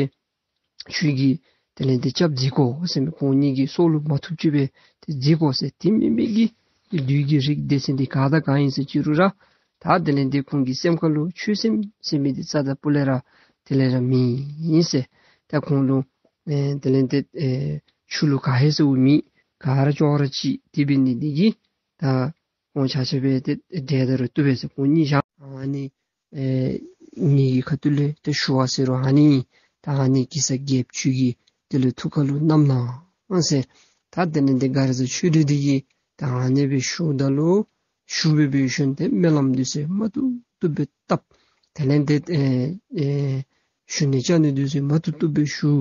ཁྱོད་ཀྱིས་དེ་ལས་ཏེ་སྐྱབས་མཛད་དགོ་ཟེར་མས། ཁོང་གཉིས་ཀྱི་སྲོག་ལུ་མ་ཐུགཔ་ཅིག་སྦེ་ཏེ་མཛད་དགོ་ཟེར། དེ་མེན་མི་གི་ཏེ་བདུད་ཀྱི་རིགས་སྡེ་ཚན་འདི་ག་དང་ག་ཨིན་ཟེར་ཅི་རུང་ར་ད་དེ་ལས་ཏེ་ཁོང་གི་སེམས་ཁ་ལུ་ཆོས་སེམས་ཟེར་མི་འདི་རྩ་དང་སྤུ་ལས་ར་དེ་ལས་ར་མེད་ཟེར། ད་ཁོང་ལུ་ཨེ་དེ་ལས་ཏེ་ཨེ་ཆོས་ལུགས་ག་ཧེ་ཟེརཝ་མེད། ག་ར་ཅོག་ར་གཅིག། དེ་འབད་ནི་འདི་གིས་ད་ཁོང་ཆ་ཁྱབ་སྦེ་ཏེ་བསྒྲལ་ད་རུང་བཏུབ་པས་ཟེར། ཁོང་གཉིས་བཞག། ཨ་ནི་ཨེ་ངེ་གི་ཁ་ཐུག་ལས་ཏེ་ཞུ་བ་ཟེར་རུང་ཨ་ནི་ད་ཨ་ནི་གེ་སར་རྒྱལཔོ་ཁྱོད་ཀྱི་དེ་ལུ་ཐུགས་ཁ་ལུ་བསྣམས་གནང་ཟེར། ད་དེ་ལས་ཏེ་མགར་བཟའ་ཆོས་སྒྲོན་འདི་གིས་ད་ཨ་ནི་སྦེ་ཞུཝ་ད་ལུ་ཞུ་སྦེ་འབད་ཞིནམ་ཏེ་སྨོན་ལམ་འདི་ཚུ་མ་བཏུབ་བཏུབ་སྦེ་བཏབ། དེ་ལས་ཏེ་ཨེ་ཨེ་ཞུ་ནི་བཅར་ནི་འདི་ཚུ་མ་བཏུབ་བཏུབ་སྦེ་ཞུ་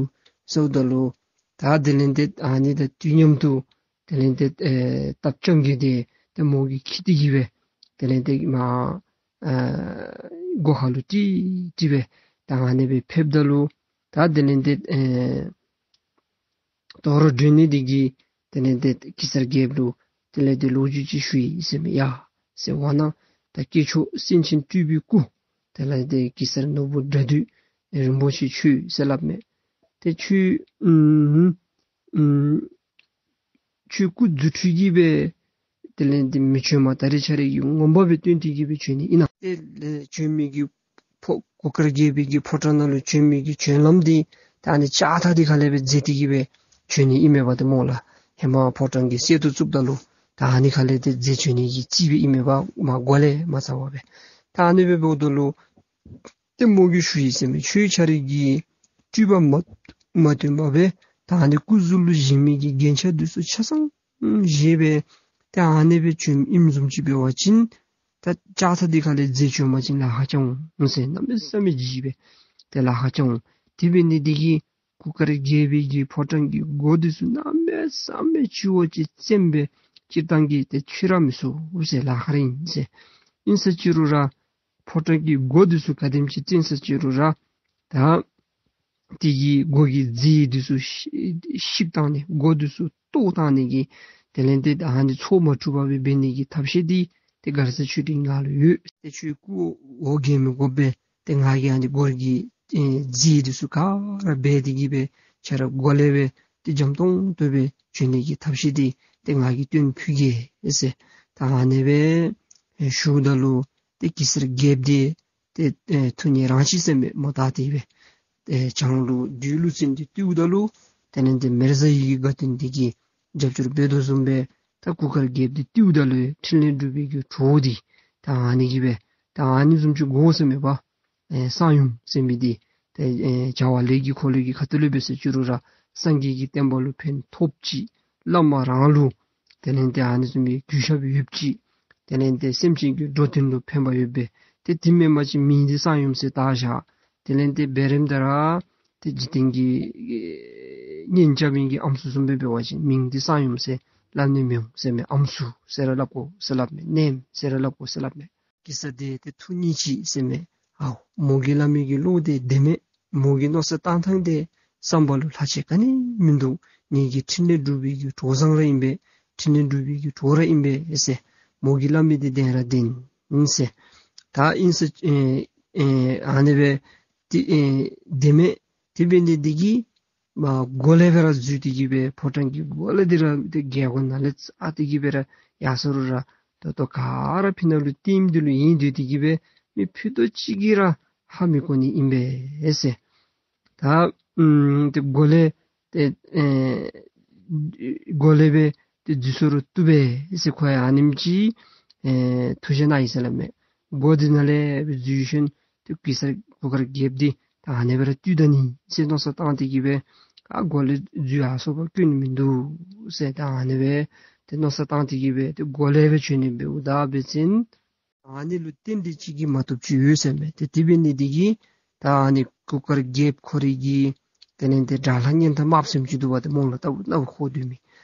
ཟེརཝ་ད་ལུ་ད་དེ་ལས་ཏེ་ཨ་ནི་དང་དུས་མཉམ་དུ་དེ་ལས་ཏེ་ཨེ་སྟབས་བཅམ་གི་དེ་ཏེ་མོ་གིས་འཁྱིད་དེ་གི་སྦེ་དེ་ལས་ཏེ་མར་ཨེ་སྒོ་ཁ་ལུ་ཀྲིག་ཀྲི་སྦེ་ད་ཨ་ནི་སྦེ་ཕེབསཝ་ད་ལུ་ད་དེ་ལས་ཏེ་ཨེ་དོ་རུང་སྒྲོན་ནི་འདི་གིས་དེ་ལས་ཏེ་གེ་སར་རྒྱལཔོ་ལུ་དེ་ལས་ཏེ་ལོ་རྒྱུས་ཅིག་ཞུ་ཡི་ཟེར་མས། ཡ་ཟེར་བ་ན་ད་སྐྱེས་མཆོག་སེང་ཆེན་སྤྲུལ་པའི་སྐུ་དེ་ལས་ཏེ་གེ་སར་ནོར་བུ་དགྲ་འདུལ་རིན་པོ་ཆེ་ཁྱོད་ཟེར་སླབ་མས། ཏེ་ཁྱོད་ཨུམ་ཨུམ་ཁྱོད་སྐུ་རྫུ་འཕྲུལ་གྱིས་སྦེ་དེ་ལས་ཏེ་མི་བྱོན་པར་ད་རིས་ཁྱོད་རའི་གི་མངོན་པ་སྦེ་སྟོན་ཏེ་གི་སྦེ་བྱོན་ནི་ཨིན་ན། དེ་ལས་བྱོན་མི་གི་ཕོ་གུར་དཀར་རྒྱལ་པོའི་གི་ཕོ་བྲང་ནང་ལུ་བྱོན་མི་གི་བྱོན་ལམ་འདི་ད་ཨ་ནི་ལྕགས་ཐག་འདི་ཁ་ལས་སྦེ་འཛེགས་ཏེ་གི་སྦེ་བྱོན་ནི་ཨིན་མས་པ་ཏེ་སྨོ་ལགས། ཧེ་མ་ཕོ་བྲང་གི་གསལ་ཏོག་བཙུགསཔ་ད་ལུ་ད་ཨ་ནི་ཁ་ལས་ཏེ་འཛེགས་བྱོན་ནི་གི་རྩིས་སྦེ་ཨིན་མས་པ། མར་སྒོ་ལས་མ་འཛེགས་པར་སྦེ། ད་ཨ་ནི་སྦེ་འབདཝ་ད་ལུ་ཏེ་མོ་གིས་ཞུ་ཡི་ཟེར་མས། ཁྱོད་ཁྱོད་རའི་གི་སྤྲུལ་པ་མ་མ་སྟོན་པར་སྦེ་ད་ཨ་ནི་སྐུ་གཟུགས་ལུ་བཞེས་མི་གི་རྒྱན་ཆ་འདི་ཚུ་ཆ་ཚང་བཞེས་སྦེ་ད་ཨ་ནི་སྦེ་བྱོནམ་ཨིནམ་བཟུམ་ཅིག་འབད་བ་ཅིན་ད་ལྕགས་ཐག་འདི་ཁ་ལས་འཛེགས་བྱོན་པ་ཅིན་ལཱ་ཁག་རྐྱབ་འོང་ཟེར། གནམ་མེད་ས་མེད་འཇིགས་སྦེ་ཏེ་ལཱ་ཁག་རྐྱབ་འོང་། དེ་འབད་ནི་འདི་གིས་གུར་དཀར་རྒྱལ་པོའི་གི་ཕོ་བྲང་གི་སྒོ་འདི་ཚུ་གནམ་མེད་ས་མེད་སྤྱི་བོ་ཅིག་བཙེམས་སྦེ་སྤྱིར་བཏང་གི་ཏེ་ཕྱེ་ར་མི་ཚུགས་ཟེར། ལཱ་ཁག་ར་ཨིན་ཟེར། ཨིན་ས་ཅི་རུང་ར་ཕོ་བྲང་གི་སྒོ་འདི་ཚུ་ག་དེམ་ཅིག་བཙེམས་ས་ཅི་རུང་ར་ད་དེ་གི་སྒོ་གི་རྫས་འདི་ཚུ་བཤིག་བཤིག་བཏང་ནི་སྒོ་འདི་ཚུ་གཏོར་བཏང་ནི་གི་དེ་ལས་ཏེ་ད་ཨ་ནི་ཚོགས་མ་གྲུབ་པར་སྦེ་འབད་ནི་གི་ཐབས་ཤེས་འདི་ཏེ་མགར་བཟའ་ཆོས་སྒྲོན་ང་ལུ་ཡོད། ཏེ་ཁྱོད་སྐུ་འོ་བརྒྱལ་མི་དགོ་པས། ཏེ་ང་གིས་ཨ་ནི་སྒོ་གི་ཨེ་རྫས་འདི་ཚུ་ག་ར་སྦས་ཏེ་གི་སྦེ་ཁྱོད་ར་སྒོ་ལས་སྦེ་ཏེ་འཇམ་ཏོང་ཏོ་སྦེ་བྱོན་ནི་གི་ཐབས་ཤེས་འདི་ཏེ་ང་གིས་སྟོན་ཕུལ་གེ་ཟེར། ད་ཨ་ནི་སྦེ་ཨེ་ཞུཝ་ད་ལུ་ཏེ་གེ་སར་རྒྱལཔོ་འདི་ཏེ་ཨེ་ཐུགས་མཉེས་རང་ཞི་ཟེར་མས། མོ་ད་དེ་སྦེ་ཨེ་བྱང་ལུ་བདུད་ཀླུ་བཙན་འདི་བཏུལཝ་ད་ལུ་དེ་ལས་ཏེ་མེ་བཟའ་ཡི་གི་དགའ་སྟོན་འདི་གིས་རྒྱབ་སྐྱོར་འབད་དོ་བཟུམ་སྦེ་ད་གུར་དཀར་རྒྱལཔོ་འདི་བཏུལཝ་ད་ལུ་ཕྲིན་ལས་སྒྲུབ་པའི་གི་གྲོགས་འདི་ད་ཨ་ནི་གིས་སྦེ་ད་ཨ་ནི་བཟུམ་ཅིག་དགོ་ཟེར་མས་པ། ཨེ་གསང་ཡུམ་ཟེར་མི་འདི་ཏེ་ཨེ་བྱ་བ་ལས་ཀྱི་འཁོར་ལོ་གི་ཁ་ཐུག་ལས་འབད་ས་ཅི་རུང་ར་སངས་རྒྱས་ཀྱི་བསྟན་པ་ལུ་ཕན་ཐོགས་ཅི། བླ་མ་རང་ལུ་དེ་ལས་ཏེ་ཨ་ནི་བཟུམ་མའི་གུས་ཞབས་ཡོད་ཅི། དེ་ལས་ཏེ་སེམས་ཅན་གྱི་འགྲོ་དོན་ལུ་ཕན་པ་ཡོད་པས། ཏེ་དེ་མེན་པ་ཅིན་མིང་འདི་གསང་ཡུམ་ཟེར་བཏགས་བཞག། དེ་ལས་ཏེ་འབད་རནམ་ད་ར་ཏེ་འཇིག་རྟེན་གྱི་ཨེ་གཉེན་རྐྱབ་མི་གི་ཨམ་སྲུ་བཟུམ་སྦེ་འབད་བ་ཅིན་མིང་འདི་གསང་ཡུམ་ཟེར་སླབ་ནི་མི་འོང་ཟེར་མས། ཨམ་སྲུ་ཟེར་ར་སླབ་དགོ་ཟེར་སླབ་མས། མནའམ་ཟེར་ར་སླབ་དགོ་ཟེར་སླབ་མས། གེ་སར་འདི་ཏེ་ཐུགས་མཉེས་ཅི་ཟེར་མས། ཨའོ་མོ་གིས་སླབ་མི་གི་བློ་འདི་བདེན་མས། མོ་གི་མནོ་བསམ་བཏང་ཐངས་འདི་བསམ་པ་ལུ་ལྷག་ཆད་ག་ནི་མིན་འདུག། ངེ་གི་ཕྲིན་ལས་སྒྲུབ་པའི་གི་གྲོགས་བཟང་ར་ཨིན་པས། ཕྲིན་ལས་སྒྲུབ་པའི་གི་གྲོགས་ར་ཨིན་པས་ཟེར། མོ་གིས་སླབ་མི་འདི་བདེན་ར་བདེན་ཨིན་ཟེར། ད་ཨིན་ཟེར་ཨེ་ཨེ་ཨ་ནི་སྦེ་ཏེ་ཨེ་བདེན་མས། དེ་འབད་ནི་འདི་གིས་མར་སྒོ་ལས་སྦེ་ར་འཛུལ་ཏེ་གི་སྦེ་ཕོ་བྲང་གི་སྒོ་ལས་འདི་ར་ཏེ་རྒྱལ་སྒོ་ནང་ལས་ཨ་ཏེ་གི་སྦེ་ར་ཡར་སོང་རུང་ར་ད་ལྟོ་ག་ར་ཕི་ནང་ལུ་ལྟདམོ་འདི་ལུ་ཡེངས་སྡོད་དེ་གི་སྦེ་མི་ཕུད་རྡོག་གཅིག་གིས་ར་ཧ་མི་གོ་ནི་ཨིན་པས་ཟེར། ད་ཨམ་ཏེ་སྒོ་ལས་ཏེ་ཨེ་སྒོ་ལས་སྦེ་ཏེ་འཛུལ་སོང་རུང་བཏུབ་པས་ཟེར། ཁོ་ཡང་ཨ་ནེམ་ཅིག་ཨེ་ཐུགས་བཞེད་གནང་ཡི་ཟེར་སླབ་མས། སྒོ་འདི་ནང་ལས་སྦེ་འཛུལ་ཞིནམ་ཏེ་གེ་སར་གུར་དཀར་རྒྱལཔོ་འདི་ད་ཨ་ནི་སྦེ་ར་བཏུལ་ད་ནི་ཟེར་མནོ་བསམ་བཏང་སྟེ་གི་སྦེ་ཨ་སྒོ་ལས་འཛུལ་ཡར་སོང་བར་སྐྱོན་མིན་འདུག་ཟེར། ད་ཨ་ནི་སྦེ་ཏེ་མནོ་བསམ་བཏང་སྟེ་གི་སྦེ་ཏེ་སྒོ་ལས་སྦེ་བྱོན་ནི་འབདཝ་ད་འབད་བ་ཅིན་ཨ་ནི་ལུ་རྟེན་འབྲེལ་ཅིག་གིས་མ་བཏུབ་ཅིག་ཡོད་ཟེར་མས། ཏེ་དེ་འབད་ནི་འདི་གིས་ད་ཨ་ནི་གུར་དཀར་རྒྱལཔོ་ཁོ་རའི་གི་དེ་ལས་ཏེ་དགྲ་ལྷ་གཉན་ཐ་དམརཔོ་ཟེར་མི་ཅིག་འདུག་པ་ཏེ་སྨོ་ལགས། ད་ལྟོ་ཁོ་སྡོད་མི་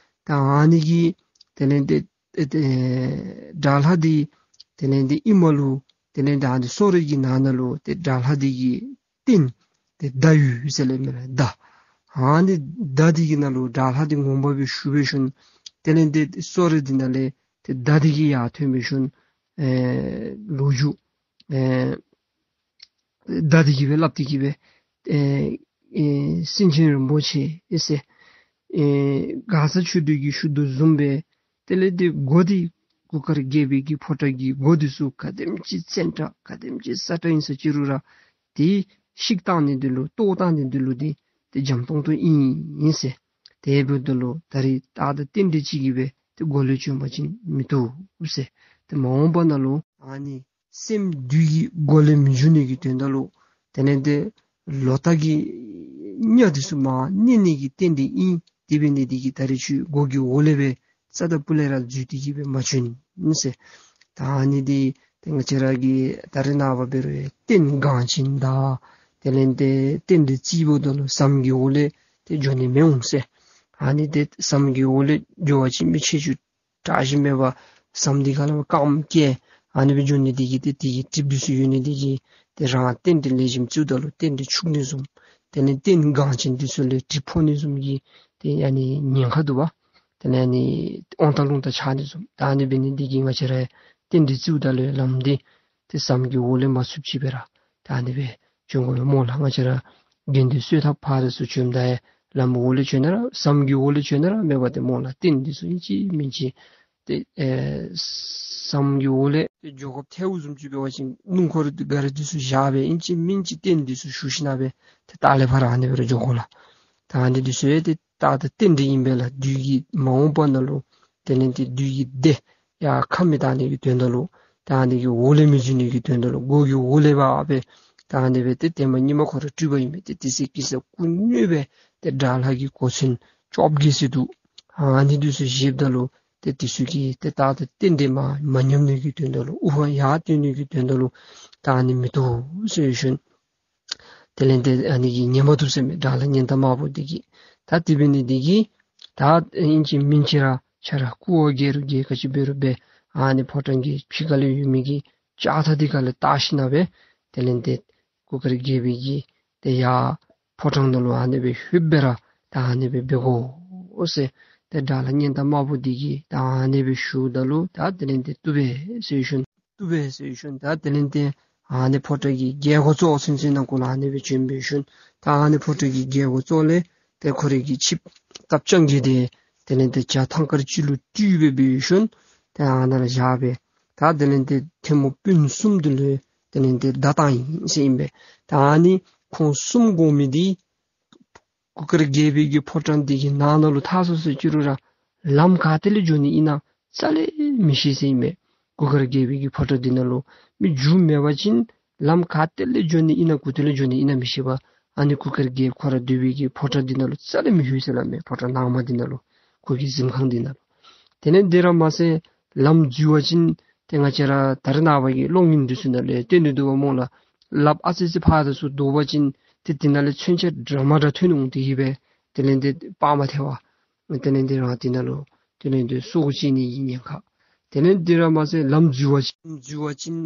ད་ཨ་ནི་གིས་དེ་ལས་ཏེ་ཏེ་ཏེ་དགྲ་ལྷ་འདི་དེ་ལས་ཏེ་ཨེ་མ་ལུ་དེ་ལས་ཏེ་ཨ་ནི་སོ་རེ་གི་ནང་ན་ལུ་ཏེ་དགྲ་ལྷ་འདི་གི་རྟེན་ཏེ་མདའ་ཡོད་ཟེར་སླབ་མས་ལགས། མདའ། ཨ་ནི་མདའ་འདི་གི་ནང་ལུ་དགྲ་ལྷ་འདི་ངོ་མ་སྦེ་ཞུགས་སྦེ་ཞིནམ་དེ་ལས་ཏེ་སོ་རེ་འདི་ནང་ལས་ཏེ་མདའ་འདི་གིས་ཡར་ཐོན་སྦེ་ཞིནམ་ཨེ་ལོ་རྒྱུས་ཨེ་མདའ་འདི་གིས་སྦེ་སླབ་སྟེ་གི་སྦེ་ཨེ་ཨེ་སེང་ཆེན་རིན་པོ་ཆེ་ཨེ་ཟེར་ཨེ་མགར་བཟའ་ཆོས་སྒྲོན་གྱིས་ཞུ་དོ་བཟུམ་སྦེ་དེ་ལས་ཏེ་སྒོ་འདི་གུར་དཀར་རྒྱལ་པོའི་གི་ཕོ་བྲང་གི་སྒོ་འདི་ཚུ་ག་དེམ་ཅིག་བཙན་དྲགས་ག་དེམ་ཅིག་སྲ་ཀྲག་ཨིན་ས་ཅི་རུང་ར་ཏེ་བཤིག་བཏང་ནི་འདི་ལུ་གཏོར་བཏང་ནི་འདི་ལུ་འདི་ཏེ་འཇམ་ཏོང་ཏོ་ཨིན་ཨིན་ཟེར། དེ་འབདཝ་ད་ལུ་ད་རིས་རྟགས་དང་རྟེན་འབྲེལ་ཅིག་གིས་སྦེ་ཏེ་སྒོ་ལས་བྱོན་པ་ཅིན་མི་བཏུབ་ཟེར། ཏེ་མ་འོངས་པ་ནང་ལུ་ཨ་ནི་སེམས་བདུད་ཀྱི་སྒོ་ལས་མི་འབྱུང་ནི་གི་དོན་དག་ལུ་དེ་ལས་ཏེ་ལོག་ལྟ་གི་གཉའ་འདི་ཚུ་མར་མནན་ནི་གི་རྟེན་འབྲེལ་ཨིན། དེ་འབད་ནི་འདི་གིས་ད་རིས་ཁྱོད་སྒོ་གི་འོག་ལས་སྦེ་རྩ་དང་སྤུ་ལས་ར་འཛུལ་ཏེ་གི་སྦེ་མ་བྱོན་ཟེར། ད་ཨ་ནི་འདི་ ཏེ་ང་བཅས་ར་གི་ད་རེས་ནངས་པ་འབད་རུང་རྟེན་འགངས་ཅན་དང་དེ་ལས་ཏེ་རྟེན་འབྲེལ་བརྩི་འབདཝ་ད་ལུ་ཟམ་གྱི་འོག་ལས་ཏེ་འགྱོ་ནི་མི་འོང་ཟེར། ཨ་ནི་ཏེ་ཟམ་གྱི་འོག་ལས་འགྱོ་བ་ཅིན་མི་ཆེ་ཆུང་དྲག་ཞན་མེད་པར་ཟམ་འདི་ཁ་ལས་རྐངམ་བཀལ་ཨ་ནི་སྦེ་འགྱོ་ནི་འདི་གིས་ཏེ་དེ་གི་གྲིབ་འདི་ཚུ་ཡོད་ནི་འདི་གིས་ཏེ་རང་རྟེན་འབྲེལ་ལེགས་ཤོམ་བརྩིཝ་ད་ལུ་རྟེན་འབྲེལ་འཆུག་ནི་བཟུམ་དེ་ལས་རྟེན་འགངས་ཅན་འདི་ཚུ་ལས་གྲིབ་ཕོག་ནི་བཟུམ་གྱི་ཏེ་ཨ་ནི་ཉེན་ཁ་འདུག་པ། དེ་ལས་ཨ་ནི་དབང་ཐང་རླུང་རྟ་ཆག་ནི་བཟུམ་ད་ཨ་ནི་འབད་ནི་འདི་གིས་ང་བཅས་ར་རྟེན་འབྲེལ་བརྩིཝ་ད་ལུ་ལམ་འདི་ཏེ་ཟམ་གྱི་འོག་ལས་མ་ཚུདཔ་ཅིག་སྦེ་ར་ད་ཨ་ནི་སྦེ་བྱོན་དགོ་པས་སྨོ་ལགས། ང་བཅས་ར་དགེ་འདུན་གསོལ་ཐབ་ཕར་ཚུར་བྱོནམ་ད་ཡང་ལམ་འོག་ལས་བྱོན་ན་ར་ཟམ་གྱི་འོག་ལས་བྱོན་ན་ར་མེད་པ་ཏེ་སྨོ་ལགས། རྟེན་འདི་ཚུ་ཨིན་ཅི་མིན་ཅི་ཏེ་ཨེ་ཟམ་གྱི་འོག་ལས་ཏེ་འགྱོ་དགོཔ་ཐལཝ་བཟུམ་ཅིག་འབད་བ་ཅིན་སྣུམ་འཁོར་འདི་ག་ར་འདི་ཚུ་བཞག་སྦེ་ཨིན་ཅི་མིན་ཅི་རྟེན་འདི་ཚུ་ཞུ་ཞིན་ན་སྦེ་ཏེ་ད་ལས་ཕར་ཨ་ནི་སྦེ་ར་འགྱོ་དགོ་ལགས། ད་ཨ་ནི་འདི་ཚུ་ཡང་ཏེ་ད་ད་རྟེན་འབྲེལ་ཨིན་པས་ལགས། བདུད་ཀྱི་མ་འོངས་པ་ནང་ལུ་དེ་ལས་ཏེ་བདུད་ཀྱི་སྡེ་ཡར་ཁ་མི་བཏང་ནི་གི་དོན་དག་ལུ་ད་ཨ་ནི་གི་འོག་ལས་མི་འཛུལ་ནི་གི་དོན་དག་ལུ་སྒོ་གི་འོག་ལས་འབད་སྦེ་ད་ཨ་ནི་སྦེ་ཏེ་ཏེ་མ་ཉི་མ་ཁོ་ར་སྤྲུལ་པ་ཨིན་པས། ཏེ་དེ་ཚེ་གེ་སར་སྐུ་དངོས་སྦེ་ཏེ་དགྲ་ལྷ་གི་གོ་མཚོན་བཅོ་བརྒྱད་ཟེར་འདུག། ཨ་ནི་འདི་ཚུ་བཞེསཔ་ད་ལུ་ཏེ་འདི་ཚུ་གིས་ཏེ་ད་ད་རྟེན་འབྲེལ་མ་མ་ཉམས་ནི་གི་དོན་དག་ལུ་དབུ་འཕང་ཡར་བཏོན་ནི་གི་དོན་དག་ལུ་ད་ཨ་ནི་མི་བཏུབ་ཟེར་ཞིནམ་དེ་ལས་ཏེ་ཨ་ནི་གིས་ཉན་མ་བཏུབ་ཟེར་མས། དགྲ་ལྷ་གཉན་སྟག་དམར་པོ་འདི་གིས། ད་དེ་འབད་ནི་འདི་གིས་ད་ཨིན་ཅི་མིན་ཅི་ར་ཁྱོད་ར་སྐུ་འོ་བརྒྱལ་རུང་བརྒྱལ་ག་ཅི་འབད་རུང་འབད་ཨ་ནི་ཕོ་བྲང་གི་ཕྱི་ཁ་ལས་ཡོད་མི་གི་ལྕགས་ཐག་འདི་ཁ་ལས་བཏགས་ཞིན་ན་སྦེ་དེ་ལས་ཏེ་གུར་དཀར་རྒྱལ་པོ་གིས་ཏེ་ཡར་ཕོ་བྲང་ནང་ལུ་ཨ་ནི་སྦེ་ལྷོདཔ་སྦེ་ར་ད་ཨ་ནི་སྦེ་འབད་དགོ་ཟེར། ཏེ་དགྲ་ལྷ་གཉན་སྟག་དམར་པོ་འདི་གིས་ད་ཨ་ནི་སྦེ་ཞུཝ་ད་ལུ་ད་དེ་ལས་ཏེ་བཏུབ་པས་ཟེར་ཞིནམ་བཏུབ་པས་ཟེར་ཞིནམ་ད་དེ་ལས་ཏེ་ཨ་ནི་ཕོ་བྲང་གི་རྒྱལ་སྒོ་ཙོགས་ཚུན་ཚོད་ནང་འཁོད་ལུ་ཨ་ནི་སྦེ་བྱོན་པའི་ཤུལ་ད་ཨ་ནི་ཕོ་བྲང་གི་རྒྱལ་སྒོ་ཙོགས་ལས་ཏེ་ཁོ་རའི་གི་ཆིབས་སྟབས་བཅང་གི་དེ་དེ་ལས་ཏེ་བྱ་ཐང་དཀར་སྤྱི་ལུ་སྤྲུལ་སྦེ་འབད་ཞིནམ་ཏེ་ཨ་ནཱ་ལུ་བཞག་སྦེ་ད་དེ་ལས་ཏེ་ཐལ་མོ་སྤུན་གསུམ་འདི་ལུ་དེ་ལས་ཏེ་བརྡ་བཏང་ཡི་ཟེར་ཨིན་པས། ད་ཨ་ནི་ཁོང་གསུམ་དགོ་མི་འདི་གུར་དཀར་རྒྱལ་པོའི་གི་ཕོ་བྲང་འདི་གི་ནང་ན་ལུ་ཐར་སོང་ཟེར་ཅི་རུང་ར་ལམ་ག་ཏེ་ལས་འགྱོ་ནི་ཨིན་ན་རྩ་ལས་མི་ཤེས་ཟེར་ཨིན་མས། གུར་དཀར་རྒྱལ་པོའི་གི་ཕོ་བྲང་འདི་ནང་ལུ་མི་རྒྱུས་མེད་པ་ཅིན་ལམ་ག་ཏེ་ལས་འགྱོ་ནི་ཨིན་ན་གུ་ཏེ་ལས་འགྱོ་ནི་ཨིན་ན་མི་ཤེས་པར་ཨ་ནི་གུར་དཀར་རྒྱལཔོ་ཁོ་ར་སྡོད་པའི་གི་ཕོ་བྲང་འདི་ནང་ལུ་རྩ་ལས་མི་ལྷོད་ཟེར་སླབ་མས། ཕོ་བྲང་ནང་མ་འདི་ནང་ལུ་ཁོ་གི་གཟིམ་ཁང་འདི་ནང་ལུ། དེ་ལས་འདི་ར་མ་ཚད་ལམ་འཛོལ་བ་ཅིན་ཏེ་ང་བཅས་ར་ད་རེས་ནངས་པ་གི་གློག་བརྙན་འདི་ཚུ་ནང་ལས་སྟོན་ཏེ་འདུག་པ་སྨོ་ལགས། ལགཔ་ཨ་ཙི་ཙི་ཕར་ཚུར་བཟློག་པ་ཅིན་ཏེ་འདི་ནང་ལས་མཚོན་ཆ་འདྲ་མ་འདྲ་ཐོན་འོང་སྟེ་གི་སྦེ་དེ་ལས་ཏེ་པར་མ་ཐལ་བར་དེ་ལས་ཏེ་རང་འདི་ནང་ལུ་དེ་ལས་ཏེ་སྲོག་བཅད་ནི་གི་ཉེན་ཁ། དེ་ལས་འདི་ར་མ་ཚད་ལམ་འཛོལ་བ་ཅིན་འཛོལ་བ་ཅིན་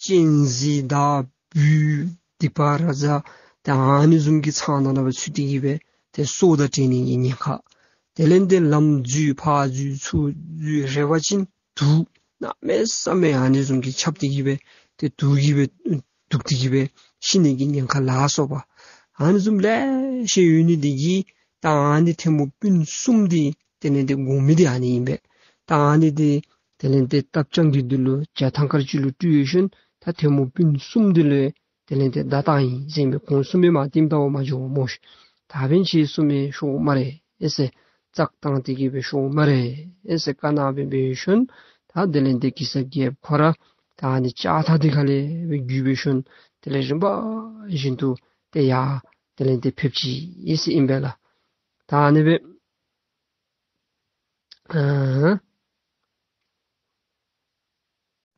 གཅན་གཟན་དང་སྦུལ་སྡིག་པ་ར་ཛ་ཏེ་ཨ་ནི་བཟུམ་གྱི་ཚང་ནང་ན་སྦེ་ཚུད་དེ་གི་སྦེ་ཏེ་སྲོག་དང་འཕྲད་ནི་གི་ཉེན་ཁ། དེ་ལས་ཏེ་ལམ་འཛོལ་ཕར་འཛོལ་ཚུར་འཛོལ་རེ་བ་ཅིན་དུག་གནམ་མེད་ས་མེད་ཨ་ནི་བཟུམ་གྱི་ཁྱབ་སྟེ་གི་སྦེ་ཏེ་དུག་གིས་སྦེ་དུག་སྟེ་གི་སྦེ་ཤི་ནི་གི་ཉེན་ཁ་ལ་སོགས་པ་ཨ་ནི་བཟུམ་ལེ་ཤ་ཡོད་ནི་འདི་གིས་ད་ཨ་ནི་ཐལ་མོ་སྤུན་གསུམ་འདི་དེ་ལས་ཏེ་དགོ་མི་འདི་ཨ་ནི་ཨིན་པས། ད་ཨ་ནི་འདི་དེ་ལས་ཏེ་སྟབས་བཅང་གི་འདི་ལུ་བྱ་ཐང་དཀར་སྤྱི་ལུ་སྤྲུལ་ཡོད་ཞིནམ་ད་ཐལ་མོ་སྤུན་གསུམ་འདི་ལུ་དེ་ལས་ཏེ་བརྡ་བཏང་ཡི་ཟེར་ཨིན་པས། ཁོང་གསུམ་མི་མ་བསྟིམ་བལྟ་བར་མ་འགྱོ་སྨོ་ཤིག། ད་འབདན་ཁྱེད་གསུམ་མི་ཤོར་སྨ་རེ་ཨེ་ཟེར་བཙག་བཏང་སྟེ་གི་སྦེ་ཤོར་སྨ་རེ་ཨེ་ཟེར་བཀའ་གནང་སྦེ་འབད་ཞིནམ་ད་དེ་ལས་ཏེ་གེ་སར་རྒྱལཔོ་ཁོ་ར་ད་ཨ་ནི་ལྕགས་ཐག་འདི་ཁ་ལས་སྦེ་བརྒྱུད་འབད་ཞིནམ་དེ་ལས་རིམ་པ་བཞིན་དུ་ཏེ་ཡར་དེ་ལས་ཏེ་ཕེབས་ཅི་ཨེ་ཟེར་ཨིན་པས་ལགས། ད་ཨ་ནི་སྦེ་ཨ་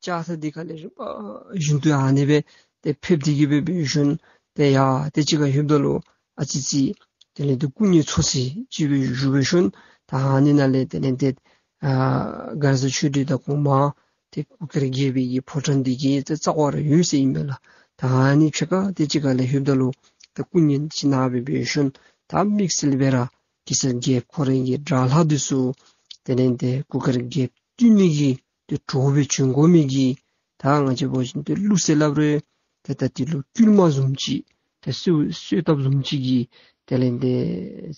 ལྕགས་ཐག་འདི་ཁ་ལས་རིམ་པ་བཞིན་དུ་ཨ་ནི་སྦེ་ཏེ་ཕེབས་ཏེ་གི་སྦེ་འབད་ཞིནམ་ཏེ་ཡར་ཏེ་གཅིག་ཁར་ལྷོདཔ་ད་ལུ་ཨ་ཙི་ཅིག་དེ་ལས་ཏེ་སྐུ་མཉེལ་ཚོགས་ས་ཅིག་སྦེ་བཞུགས་འབད་ཞིནམ་ད་ཨ་ནི་ནང་ལས་དེ་ལས་ཏེ་ཨ་མགར་བཟའ་ཆོས་སྒྲོན་དང་གོང་མ་ཏེ་གུར་དཀར་རྒྱལ་པོའི་གི་ཕོ་བྲང་འདི་གི་ཏེ་རྩ་བར་ཡོད་ཟེར་ཨིན་པས་ལགས། ད་ཨ་ནི་ཕྱེད་ཀ་ཏེ་གཅིག་ཁར་ལྷོདཔ་ད་ལུ་ཏེ་སྐུ་མཉེལ་ཅིག་གནང་སྦེ་འབད་ཞིནམ་ད་དམིགས་བསལ་སྦེ་ར་གེ་སར་རྒྱལཔོ་ཁོ་རའི་གི་དགྲ་ལྷ་འདི་ཚུ་དེ་ལས་ཏེ་གུར་དཀར་རྒྱལཔོ་བཏུལ་ནི་གི་ཏེ་གྲོགས་སྦེ་བྱོན་དགོ་མི་གི་ད་ང་བཅས་འབད་བ་ཅིན་ཏེ་གླུ་ཟེར་སླབ་རུང་ཏེ་ད་འདི་ལུ་བསྐུལ་མ་བཟུམ་ཅིག་ཏེ་གསོལ་གསོལ་བཏབ་བཟུམ་ཅིག་གི་དེ་ལས་ཏེ་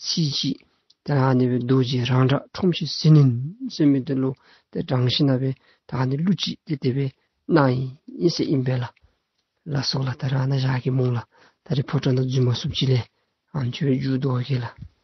ཚིག་ཅིག་ཏེ་ཨ་ནི་སྦེ་རྡོ་རྗེ་རང་སྒྲ་ཁྲོམ་ཞིག་ཟིལ་གནོན་ཟེར་མི་འདི་ལུ་ཏེ་དྲངས་ཞིན་ན་སྦེ་ད་ཨ་ནི་གླུ་ཅིག་ཏེ་དེ་སྦེ་གནང་ཡི་ཟེར་ཨིན་པས་ལགས། ལགས་སོ་ལགས། ད་རེས་ཨ་ནཱ་བཞག་གེ་སྨོ་ལགས། ད་རེས་ཕོ་བྲང་ནང་འཛུལ་མ་ཚུགསཔ་ཅིག་ལས་ཨ་ནི་ཚུ་སྦེ་མཇུག་བསྡུ་གེ་ལགས།